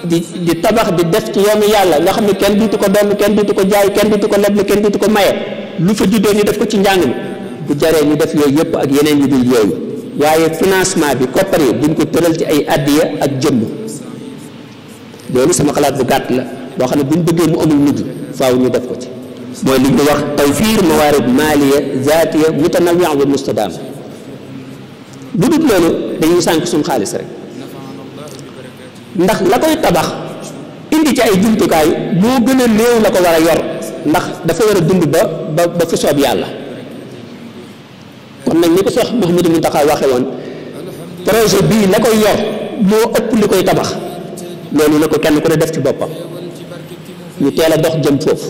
di tabax di def ci yoonu yàlla nga xam ne kenn duutu ko doon kenn duutu ko jaay kenn duutu ko leble kenn duutu ko maye lu fa juddoo ñu def ko ci njàng mi bu jaree ñu def yooyu yëpp ak yeneen yu dul yooyu waaye financement bi koppar yi buñ ko tëral ci ay addiya ak jëmm loolu sama xalaat bu gàtt la boo xam ne buñ bëggee mu amul mujj faaw ñu def ko ci mooy li ñu wax tawfiir mawaarid maaliya zaatiya mutanawwi'a wa mustadaama bu dul loolu dañuy sànq suñu xaalis rek ndax la koy tabax indi ci ay jumtukaay moo gën a néew la ko war a yor ndax dafa war a dund ba fi soob yàlla kon nag ni ko Cheikh Mouhamadou Mountakha waxe woon projet bii la koy yor moo ëpp li koy tabax loolu na ko kenn ku ne def ci boppam ñu teel a dox jëm foofu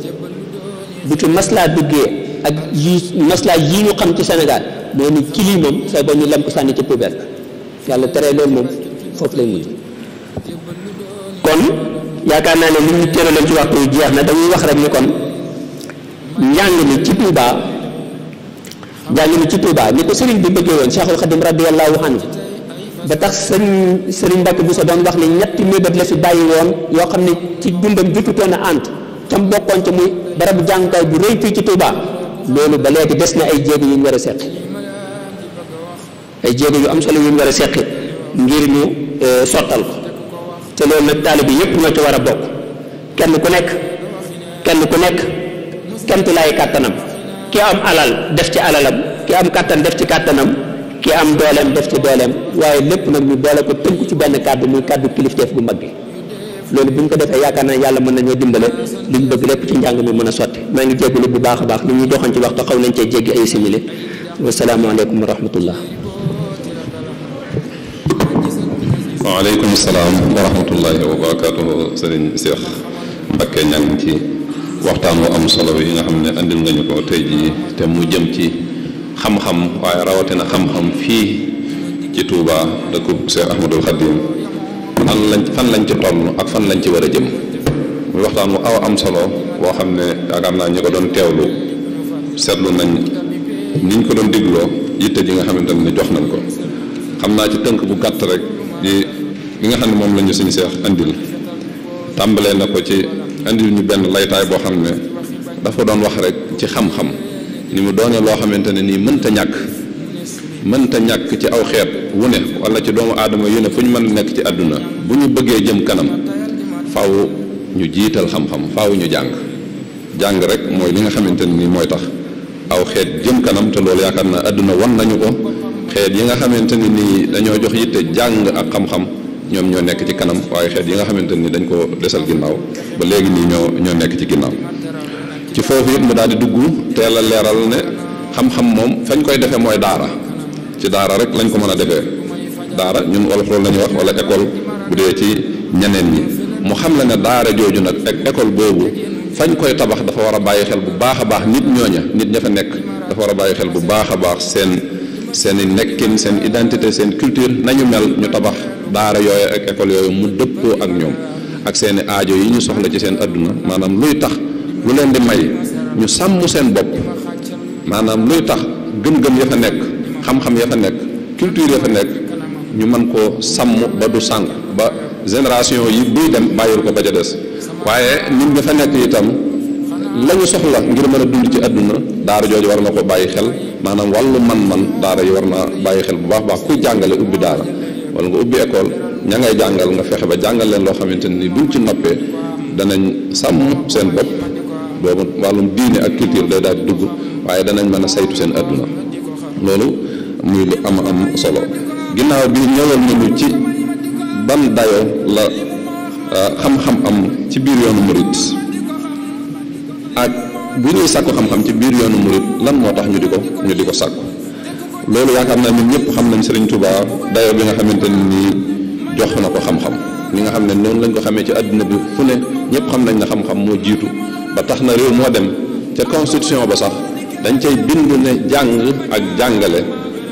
bu ci maslaa duggee ak maslaa yii ñu xam ci Sénégal moo ni kili moom say ba ñu lem ko sànni ci poubelle yàlla tere loolu moom foofu lay mujj kon yaakaar naa ne li ñu tëraloon ci waxtu yu jeex na dañuy wax rek ni kon njàng mi ci Touba ni ko sëriñ bi bëggee woon Cheikhul Khadim radiyallahu anhu ba tax sëriñ Mbacke Bousso doon wax ni ñetti mébét la fi bàyyi woon yoo xam ne ci dundam jotutoon a ànd tam bokkoon ci muy barabu jàngukaay bu rëy fii ci Touba loolu ba léegi des na ay jéego yu ñu war a seqi ay jéego yu am solo yu ñu war a seqi ngir ñu sottal ko te loolu nag taalibe yépp ñoo ci war a bokk kenn ku nekk kentu laay kàttanam ki am alal def ci alalam ki am kàttan def ci kàttanam ki am dooleem def ci dooleem waaye lépp nag ñu boole ko tënku ci benn kàddu muy kàddu kilifteef bu mag bi loolu bu ñu ko defee yaakaar naa yàlla mën nañoo dimbale li ñu bëgg lépp ci njàng mi mën a sotti maa ngi jégalu bu baax a baax li ñuy doxoon ci waxtu xaw nañ cee jéggi ay simili wasalaamaaleykum wa rahmatullah waaleykum salaam wa rahmatullahi wa barakaatuhu sëriñ Cheikh Mbacké Niang ci waxtaan wu am solo yi nga xam ne andil nga ñu ko tey jii te mu jëm ci xam-xam waaye rawatina xam-xam fii ci Touba dëkku Cheikh Ahmadul Khadim fan lañ ci toll ak fan lañ ci war a jëm muy waxtaan wu am solo boo xam ne yaakaar naa ñi ko doon teewlu seetlu nañ niñ ko doon digloo yitte ji nga xamante ne jox nañ ko xam naa ci tënk bu gàtt rek li nga xam ne moom la ñu suñu seex andil tàmbalee na ko ci andil ñu benn laytaay boo xam ne dafa doon wax rek ci xam-xam ni mu doone loo xamante ne nii mënta ñàkk ci aw xeet wu ne wala ci doomu aadama yu ne fu ñu mën a nekk ci àdduna bu ñu bëggee jëm kanam faaw ñu jiital xam-xam faaw ñu jàng rek mooy li nga xamante ne nii mooy tax aw xeet jëm kanam te loolu yaakaar naa àdduna wan nañu ko xeet yi nga xamante ni nii dañoo jox yitte jàng ak xam-xam ñoom ñoo nekk ci kanam waaye xeet yi nga xamante ni dañ ko desal ginnaaw ba léegi nii ñoo nekk ci ginnaaw ci foofu it mu daal di dugg teel a leeral ne xam-xam moom fañ koy defee mooy daara ci daara rek lañ ko mën a defee daara ñun wala loolu la ñuy wax wala école bu dee ci ñeneen ñi mu xam la ne daara jooju nag ak école boobu fañ koy tabax dafa war a bàyyi xel bu baax a baax nit ña fa nekk dafa war a bàyyi xel bu baax a baax seen nekkin seen identité seen culture nañu mel ñu tabax daara yooyu ak école yooyu mu dëppoo ak ñoom ak seeni aajo yi ñu soxla ci seen adduna maanaam luy tax lu leen di may ñu sàmm seen bopp maanaam luy tax gëm-gëm ya fa nekk xam-xam ya fa nekk culture ya fa nekk ñu mën koo sàmm ba du sànq ba génération yi buy dem bàyyil ko ba ca des waaye nit ña fa nekk itam la ñu soxla ngir mën a dund ci àdduna daara jooju war na ko bàyyi xel maanaam wàllu man-man daara yi war naa bàyyi xel bu baax kuy jàngale ubbi daara wala nga ubbi école ña ngay jàngal nga fexe ba jàngal leen loo xamante ni buñ ci noppee danañ sàmm seen bopp boobu wàllum diine ak culture day daal di dugg waaye danañ mën a saytu seen àdduna loolu muy lu am solo ginnaaw bi ñëwal nañu ci ban dayo la xam-xam am ci biir yoonu murit ak bu ñuy sàkku xam-xam ci biir yoonu murit lan moo tax ñu di ko sàkku loolu yaakaar naa ñun ñëpp xam nañ Serigne Touba dayo bi nga xamante ne nii jox na ko xam-xam li nga xam ne noonu lañ ko xamee ci àdduna bi fu ne ñëpp xam nañ ne xam-xam moo jiitu ba tax na réew moo dem ca constitution ba sax dañ cay bind ne jàng ak jàngale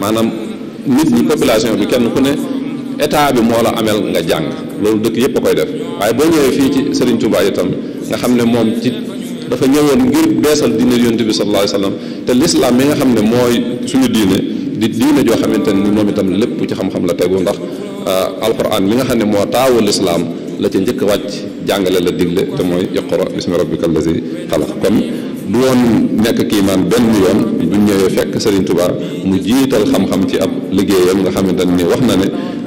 maanaam nit ñi population bi kenn ku ne état bi moo la amel nga jàng loolu dëkk yëpp a koy def waaye boo ñëwee fii ci Serigne Touba itam nga xam ne moom ci dafa ñëwoon ngir beesal diine yonent bi sallallahu alayhi wasallam te l'islam mi nga xam ne mooy suñu diine di diine joo xamante ni moom itam lépp ci xam-xam la tegu ndax alquran mi nga xam ne moo taawu l'islam la ca njëkk wàcc jàngale la digle te mooy iqra bismi rabbika allazi xalaq kon du woon nekk kii maan benn yoon bu ñëwee fekk Serigne Touba mu jiital xam-xam ci ab liggéeyam nga xamante ni wax na ne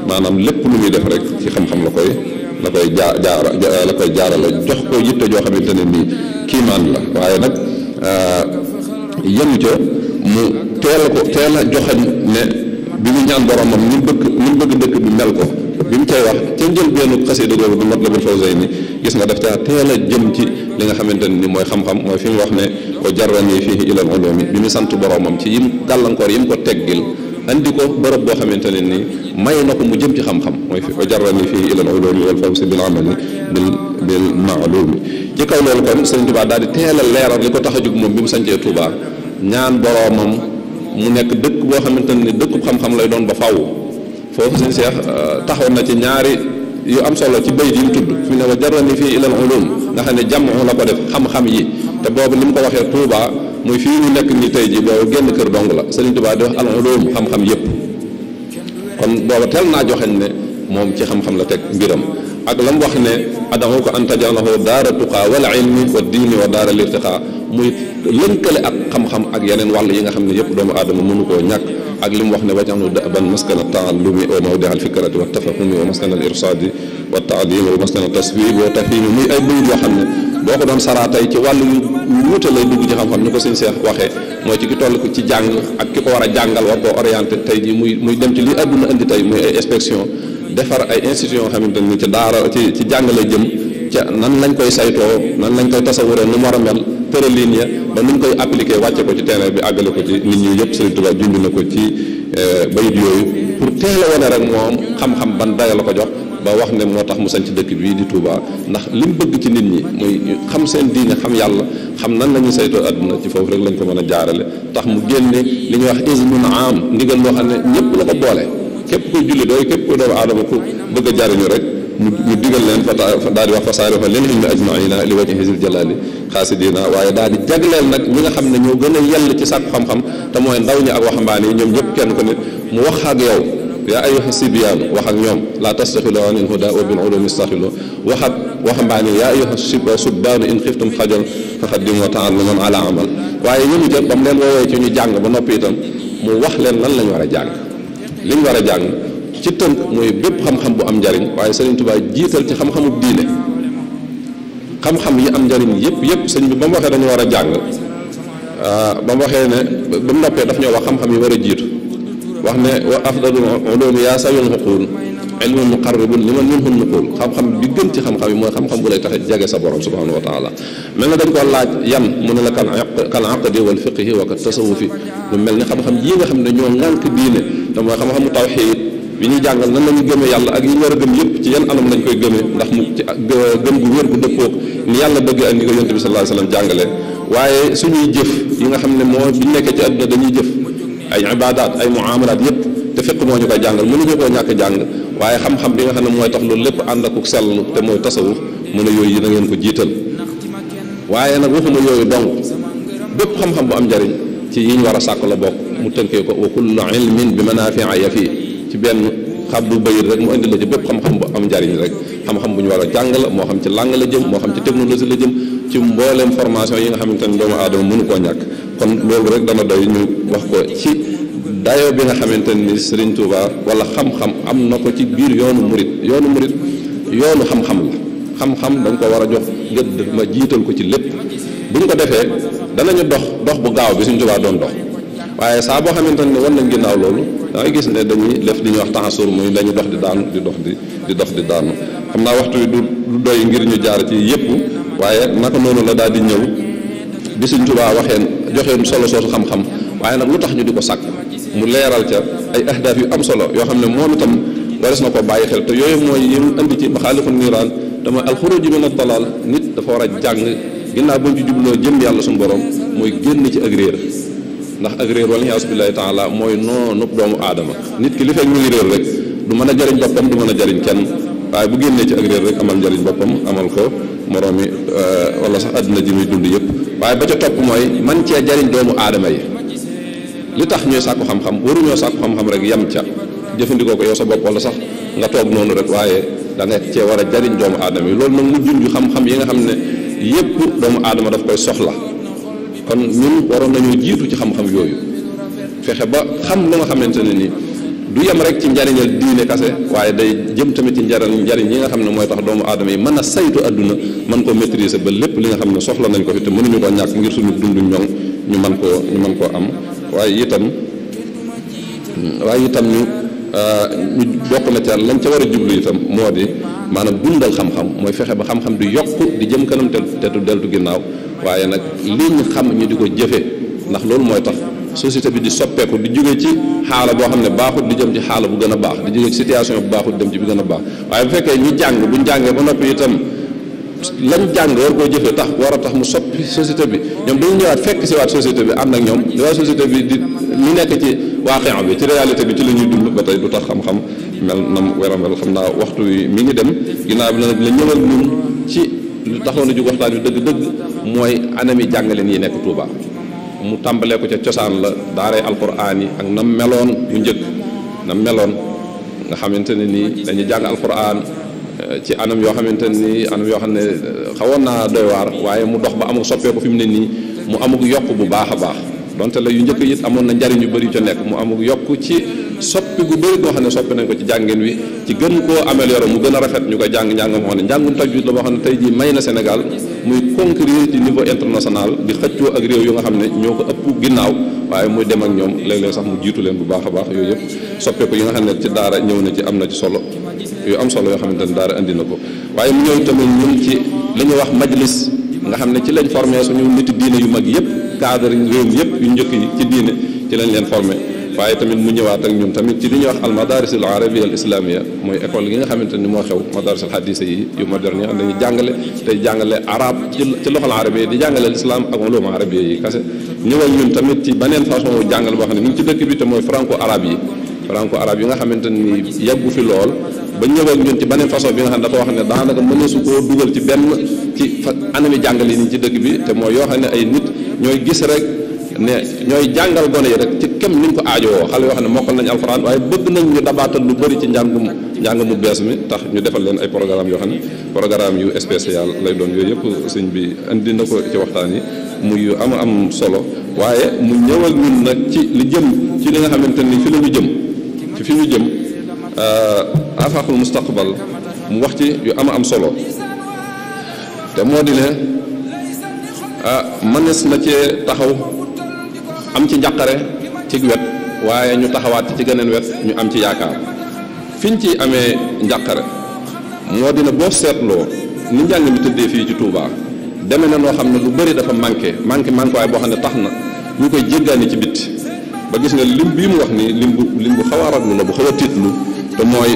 maanaam lépp lu muy def rek ci xam-xam la koy jaarale jox ko yitte joo xamante ne nii kiimaan la waaye nag yemu ca mu teel a joxañ ne bi mu ñaan boromam ni bëgg dëkk bi mel ko bi mu cay wax ca njëlbeenu xasida googu bi Matlabul Fawzayni gis nga def caa teel a jëm ci li nga xamante ne ni mooy xam-xam mooy fi mu wax ne wa jarrani fihi ilal ulumi bi mu sant boromam ci yim gàllankoor yim ko teggil andi ko bërëb boo xamante ne ni may na ko mu jëm ci xam-xam mooy wa jarrani fihi ilal ulumi wal fawzi bil amali bil ma'lumi ci kaw loolu kon Sëriñ Tuubaa daal di teel a leeral li ko tax a jug moom bi mu sancee Tuubaa ñaan boromam mu nekk dëkk boo xamante ne ni dëkkub xam-xam lay doon ba faaw foofu Sëriñ Seex taxaw na ci ñaari yu am solo ci bayit yi mu tudd fi ne wa jarrani fii ilal ulum nga xam ne jàmm la ko def xam-xam yi te boobu ni mu ko waxee Tuubaa muy fii ñu nekk ni tey ji boobu génn kër dong la Sëriñ Tuubaa di wax al ulum xam-xam yépp kon booba teel naa joxeñ ne moom ci xam-xam la teg mbiram ak la mu wax ne adamu ko an tajalahu daara tuqaa wal ilmi wa diini wa daara lirtiqaa muy lënkale ak xam-xam ak yeneen wàll yi nga xam ne yëpp doomu aadama mënu koo ñàkk ak li mu wax ne waj'alhu da'ban maskana taallumi wa mawdi'a al-fikrati wa tafahumi wa maskana al-irshadi wa ta'dimi wa maskana taswib wa tafhimi muy ay bëyit yoo xam ne boo ko doon saraatay ci wàllu yu wuute lay dugg ci xam-xam ni ko sëñ Seex waxee mooy ci ki toll ko ci jàng ak ki ko war a jàngal war koo orienté tey ji muy dem ci li àdduna indi tey muy ay inspection defar ay institution yoo xamante ni ci daara ci jàngale jëm ca nan lañ koy saytoo nan lañ koy tasawuree nu mu war a mel tërëliin ya ba nuñ koy appliqué wàcce ko ci terrain bi àggale ko ci nit ñi yëpp Sëriñ Tuubaa junj na ko ci bayit yooyu pour teel a wane rek moom xam-xam ban dayo la ko jox ba wax ne moo tax mu sañ ci dëkk bii di Touba ndax li mu bëgg ci nit ñi muy xam seen diine xam yàlla xam nan la ñuy saytoo àdduna ci foofu rek lañ ko mën a jaarale tax mu génne li ñuy wax iznun am ndigal loo xam ne ñëpp la ko boole képp kuy julli dooy képp kuy doomu aadama ku bëgg a jariñu rek mu digal leen fa daal di wax fa saarifa lil ilmi ajmaina li wajhi zil jalali xaasidina waaye daal di jagleel nag ñi nga xam ne ñoo gën a yell ci sàkku xam-xam te mooy ndaw ñi ak waxambaane yi ñoom ñëpp kenn ko ne mu wax ak yow yaa ayyuha sibyaan wax ak ñoom laa tastaxilu anil huda wa bil ulumi istaxilu wax ak waxambaane yi yaa ayyuha subbaanu in xiftum xajal faqaddimu ta'alluman ala amal waaye ñu jël ba mu leen woowee ci ñu jàng ba noppi itam mu wax leen lan lañ war a jàng liñ war a jàng ci tënk mooy bépp xam-xam bu am njariñ waaye Sëriñ Tuubaa jiital ci xam-xamu diine xam-xam yi am njariñ yëpp sëñ bi ba mu waxee dañu war a jàng ba mu waxee ne ba mu noppee daf ñoo wax xam-xam yi war a jiitu wax ne wa afdalul ulumi yaa sawil xuquul ilmun muqarribun liman minhum nuqul xam-xam bi gën ci xam-xam yi mooy xam-xam bu lay tax jege sa borom subhanahu wa taala mel na dañ ko laaj yan mu ne la kal aqdi wal fiqhi wa kat tasawufi lu mel ni xam-xam yi nga xam ne ñoo ŋànk diine te mooy xam-xamu tawxiid bi ñuy jàngal nan la ñu gëmee yàlla ak yi ñu war a gëm yëpp ci yan anam lañ koy gëmee ndax mu ci gëm gu wér gu dëppoog ni yàlla bëgg ak ni ko yonent bi sallallahu alayhi wasallam jàngale waaye suñuy jëf yi nga xam ne moo bi ñu nekkee ci àdduna dañuy jëf ay ibadaat ay muamalaat yëpp te fiq moo ñu koy jàngal mënuñu koo ñàkk jàng waaye xam-xam bi nga xam ne mooy tax loolu lépp ànd ak sell te mooy tasawuf mu ne yooyu yi na ngeen ko jiital waaye nag waxuma yooyu donc bépp xam-xam bu am njariñ ci yi ñu war a sàkk la bokk mu tënkee ko wa kullu ilmin bi manaafi'a yafi ci benn xabdu bayit rek mu indi la ci bépp xam-xam bu am njariñ rek xam-xam bu ñu war a jàng la moo xam ci langue la jëm moo xam ci technologie la jëm ci mbooleem formation yi nga xamante ne doomu aadama mënu koo ñàkk kon loolu rek dana doy ñu wax ko ci dayo bi nga xamante ni Serigne Touba wala xam-xam am na ko ci biir yoonu murit yoonu xam-xam la xam-xam dañ ko war a jox gëdd ma jiital ko ci lépp bu ñu ko defee danañu dox bu gaaw bi Serigne Touba doon dox waaye saa boo xamante ne war nañ ginnaaw loolu da ngay gis ne dañuy def li ñuy wax taxasur muy dañuy dox di daanu di dox di daanu xam naa waxtu wi du doy ngir ñu jaar ci yëpp waaye naka noonu la daal di ñëw bi Serigne Touba waxeen joxeen solo soosu xam-xam waaye nag lu tax ñu di ko sàkk mu leeral ca ay ahdaaf yu am solo yoo xam ne moom itam wares na ko bàyyi xel te yooyu mooy yi indi ci maxaalifun niiraan dama alxuruj min ad-dalaal nit dafa war a jàng ginnaaw ba ñu ci jubloo jëm yàlla suñu borom mooy génn ci ak réer ndax ak réer wala iyaasu billaahi taala mooy noonu doomu aadama nit ki li fekk mu ngi réer rek du mën a jariñ boppam du mën a jariñ kenn waaye bu génnee ci ak réer rek amal njariñ boppam amal ko moroomi wala sax àddina ji muy dund yëpp waaye ba ca topp mooy man cee jariñ doomu aadama yi li tax ñooy sàkku xam-xam waruñoo sàkku xam-xam rek yem ca jëfandikoo ko yow sa bopp wala sax nga toog noonu rek waaye da nga cee war a jariñ doomu aadama yi loolu nag mu junj xam-xam yi nga xam ne yépp doomu aadama daf koy soxla kon ñun waroon nañoo jiitu ci xam-xam yooyu fexe ba xam lu nga xamante ne ni du yem rek ci njariñal diine kase waaye day jëm tamit ci njariñ yi nga xam ne mooy tax doomu aadama yi mën a saytu adduna mën koo maîtriser ba lépp li nga xam ne soxla nañ ko fi te mënuñu koo ñàkk ngir suñu dund ñoŋ ñu mën koo am waaye itam ñu bokk na ca lañ ca war a jublu itam moo di maanaam dundal xam-xam mooy fexe ba xam-xam di yokk di jëm kanam te du deltu ginnaaw waaye nag li ñu xam ñu di ko jëfe ndax loolu mooy tax société bi di soppeeku di jóge ci xaala boo xam ne baaxut di jëm ci xaala bu gën a baax di jóge ci situation bu baaxut dem ci bi gën a baax waaye bu fekkee ñu jàng buñ jàngee ba noppi itam lañ jàng war koo jëfee tax war a tax mu soppi société bi ñoom dañu ñëwaat fekk si waat société bi ànd ak ñoom di waa société bi di li nekk ci waaqi bi ci réalité bi ci la ñuy dund ba tey du tax xam-xam mel nam weramel xam naa waxtu wi mi ngi dem ginnaaw bi nag la ñëwal ñun ci lu taxoon a jóg waxtaan wi dëgg-dëgg mooy anami jàngaleen yi nekk Touba mu tàmbalee ko ca cosaan la daaray alquran yi ak nam meloon yu njëkk nam meloon nga xamante ne nii dañuy jàng alquran ci anam yoo xamante ni anam yoo xam ne xawoon naa doy waar waaye mu dox ba amul soppeeku fi mu ne nii mu amug yokk bu baax a baax donte la yu njëkk it amoon na njariñ yu bëri ca nekk mu amug yokk ci soppi gu bëri goo xam ne soppi nañ ko ci jàngin wi ci gën koo améliorer mu gën a rafet ñu koy jàng-njàngam xam ne njàngum tajwid la boo xam ne tey jii may na Sénégal muy concourir ci niveau international di xëccoo ak réew yu nga xam ne ñoo ko ëpp ginnaaw waaye muy dem ak ñoom léeg-léeg sax mu jiitu leen bu baax a baax yooyu yëpp soppeeku yi nga xam ne ci daara ñëw na ci am na ci solo yu am solo yoo xamante ne daara indi na ko waaye mu ñëw tamit ñun ci li ñuy wax majlis nga xam ne ci lañ formé suñu niti diine yu mag yëpp cadre réew mi yëpp yu njëkk yi ci diine ci lañ leen formé waaye tamit mu ñëwaat ak ñun tamit ci li ñuy wax al madaris al arabia al islamia mooy école yi nga xamante ni moo xew madaris al hadisa yi yu moderne yi xam dañuy jàngale tey jàngale arab ci loxol arabia di jàngale l'islam ak ulum arabia yi kase ñëwal ñun tamit ci beneen façon jàngale boo xam ne mi ngi ci dëkk bi te mooy franco arabe yi nga xamante ni yàggu fi lool ba ñëwal ñun ci beneen façon bi nga xam ne dafa wax ne daanaka mëneesu koo dugal ci benn ci anami jàngale yi ci dëkk bi te mooy yoo xam ne ay nit ñooy gis rek ne ñooy jàngal gone yi rek ci kem ni ñu ko aajowoo xale yoo xam ne mokkal nañu alxuraan waaye bëgg nañ ñu dabaatal lu bëri ci njàng mu bees mi tax ñu defal leen ay programme yoo xam ne programme yu spécial lay doon yooyu yëpp sëñ bi indi na ko ci waxtaan yi muy yu am solo waaye mu ñëwal ñun nag ci li jëm ci li nga xamante ni fi la ñu jëm ci fi ñu jëm afaqul mustaqbal mu wax ci yu am solo te moo di ne mënees na cee taxaw am ci njàqare ci wet waaye ñu taxawaat ci geneen wet ñu am ci yaakaar fiñ ci amee njàqare moo dina boo seetloo ni njàng mi tëddee fii ci Touba deme na noo xam ne lu bëri dafa manqué waaye boo xam ne tax na ñu koy jéggaani ci bitti ba gis nga lim bii mu wax ni lim bu xaw a raglu la bu xaw a tiitlu te mooy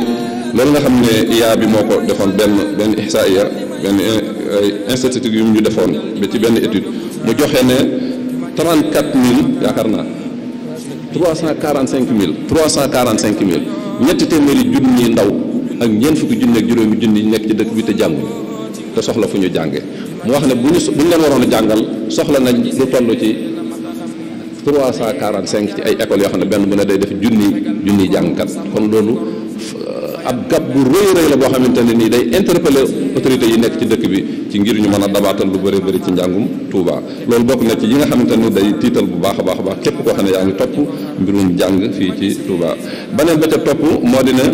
loolu nga xam ne IA bi moo ko defoon benn ihsaaiya benn institut yu ñu defoon ba ci benn étude mu joxe ne 34000 yaakaar naa 345 000 ñetti téeméeri junni ndaw ak ñeent fukki junni ak juróomi junni yi nekk ci dëkk bi te jànguñu te soxla fu ñu jànge mu wax ne bu ñu leen waroon a jàngal soxla nañ lu toll ci 345 ci ay écoles yoo xam ne benn bu ne day def junni jàngkat kon loolu ab gab bu rëy la boo xamante ne nii day interpeller autorités yi nekk ci dëkk bi ci ngir ñu mën a dabaatal lu bëri ci njàngum Touba loolu bokk na ci yi nga xamante ni day tiital bu baax a baax képp koo xam ne yaa ngi topp mbirum jàng fii ci Touba. beneen ba ca topp moo di ne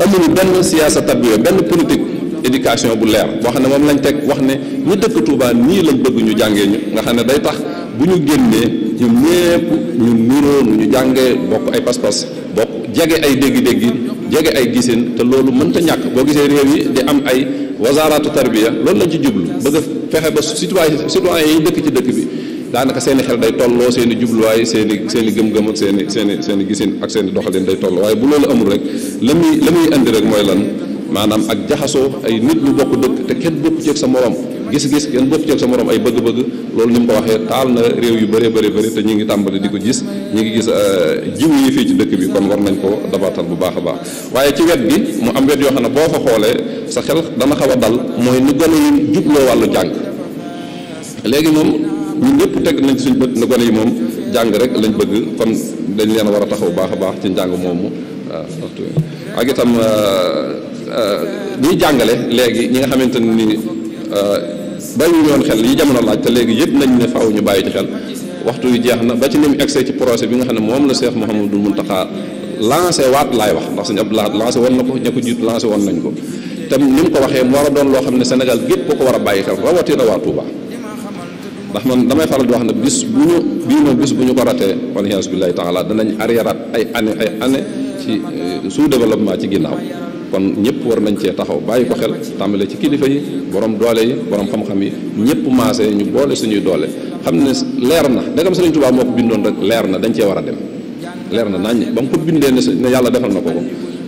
amuñu benn siyaasa tarbiya benn politique éducation bu leer boo xam ne moom lañ teg wax ne ñi dëkk Touba nii lañ bëgg ñu jàngee ñu nga xam ne day tax bu ñu génnee ñun ñëpp ñu niroo ñu jàngee bokk ay pas-pas bokk jege ay dégg-dégg jege ay gisin te loolu mënta ñàkk boo gisee réew yi di am ay wasaratu tarbiya loolu lañ ci jublu bëgg a fexe ba citoyen yi dëkk ci dëkk bi daanaka seen i xel day tolloo seen i jubluwaay seen i gëm-gëm ak seen i gisin ak seen i doxalin day tolloo waaye bu loolu amul rek la muy indi rek mooy lan maanaam ak jaxasoo ay nit ñu bokk dëkk te kenn bokk ci ak sa morom gis-gis kenn bokk ci ak sa morom ay bëgg-bëgg loolu ni mu ko waxee taal na réew yu bëree bëri te ñu ngi tàmbali di ko gis ñu ngi gis jiw yi fii ci dëkk bi kon war nañ ko dabaatal bu baax a baax waaye ci wet gi mu am wet yoo xam ne boo fa xoolee sa xel dana xaw a dal mooy ni gone yi jubloo wàllu jàng léegi moom ñun ñëpp teg nañ ci suñ bët ni gone yi moom jàng rek lañ bëgg kon dañ leen war a taxaw baax a baax ci njàng moomu waaw ak itam ñuy jàngale léegi ñi nga xamante ni bàyyiwuñu woon xel yi jamono laaj te léegi yëpp nañ ne faaw ñu bàyyi ci xel waxtu yu jeex na ba ci ni mu egsee ci projet bi nga xam ne moom la Cheikh Mouhamadou Mountakha lancé waat laay wax ndax sëñ Abdou Lahad lancé woon na ko ña ko jiitu lancé woon nañ ko te ni mu ko waxee mu war a doon loo xam ne Sénégal gépp ko war a bàyyi xel rawatina waa Touba ndax man damay faral di wax ne bis bu ñu ko ratee waliyaasu billaahi taala danañ arriéraat ay année ci sous-développement ci ginnaaw kon ñëpp war nañ cee taxaw bàyyi ko xel tàmbale ci kilifa yi borom doole yi borom xam-xam yi ñëpp maase ñu boole suñuy doole xam ne leer na dagam Sëriñ Tuubaa moo ko bindoon rek leer na dañ cee war a dem leer na nañ ba mu ko bindee ne yàlla defal na ko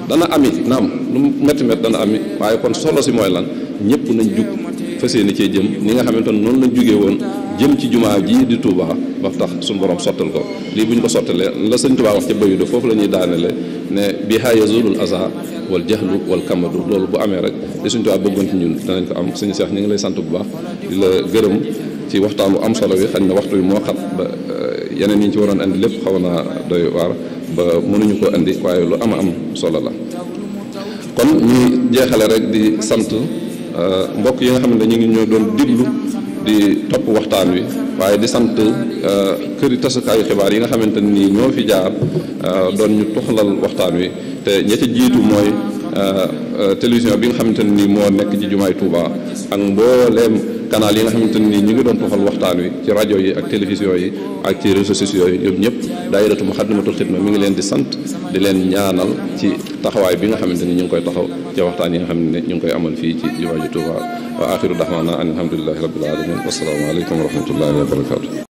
dana ami naam lu métti dana ami waaye kon solo si mooy lan ñëpp nañ jug fas yéene cee jëm ni nga xamante ne noonu lañ jugee woon jëm ci jumaa ji di Touba ba tax suñu borom sottal ko lii bu ñu ko sottalee la Sëriñ Tuubaa wax ca bayu de foofu la ñuy daanele ne bihaa yazulul aza wal jahlu wal kamadu loolu bu amee rek li Sëriñ Tuubaa bëggoon ci ñun danañ ko am suñu Seex ñu ngi lay sant bu baax di la gërëm ci waxtaan bu am solo wi xañ na waxtu wi moo xat ba yeneen yi ñu ci waroon andi lépp xaw naa doy waar ba mënuñu ko andi waaye lu am solo la kon ñuy jeexale rek di sant mbokk yi nga xam ne ñu ngi ñoo doon diglu di topp waxtaan wi waaye di sant këri tasukaayu xibaar yi nga xamante ni ñoo fi jaar doon ñu toxalal waxtaan wi te ña ca jiitu mooy télévision bi nga xamante ni moo nekk ci jumaay Touba ak mbooleem canal yi nga xamante ni ñu ngi doon toxal waxtaan wi ci rajo yi ak télévision yi ak ci réseaux sociaux yi ñoom ñëpp daayiratu Muxaddamatul Xidma mi ngi leen di sant di leen ñaanal ci taxawaay bi nga xamante ni ñu ngi koy taxaw ci waxtaan yi nga xam ne ñu ngi koy amal fii ci jumaa ji Touba wa axiru daxwaana an alhamdulillahi rabbil alamin wassalaamu aleykum wa rahmatullahi wa barakatuh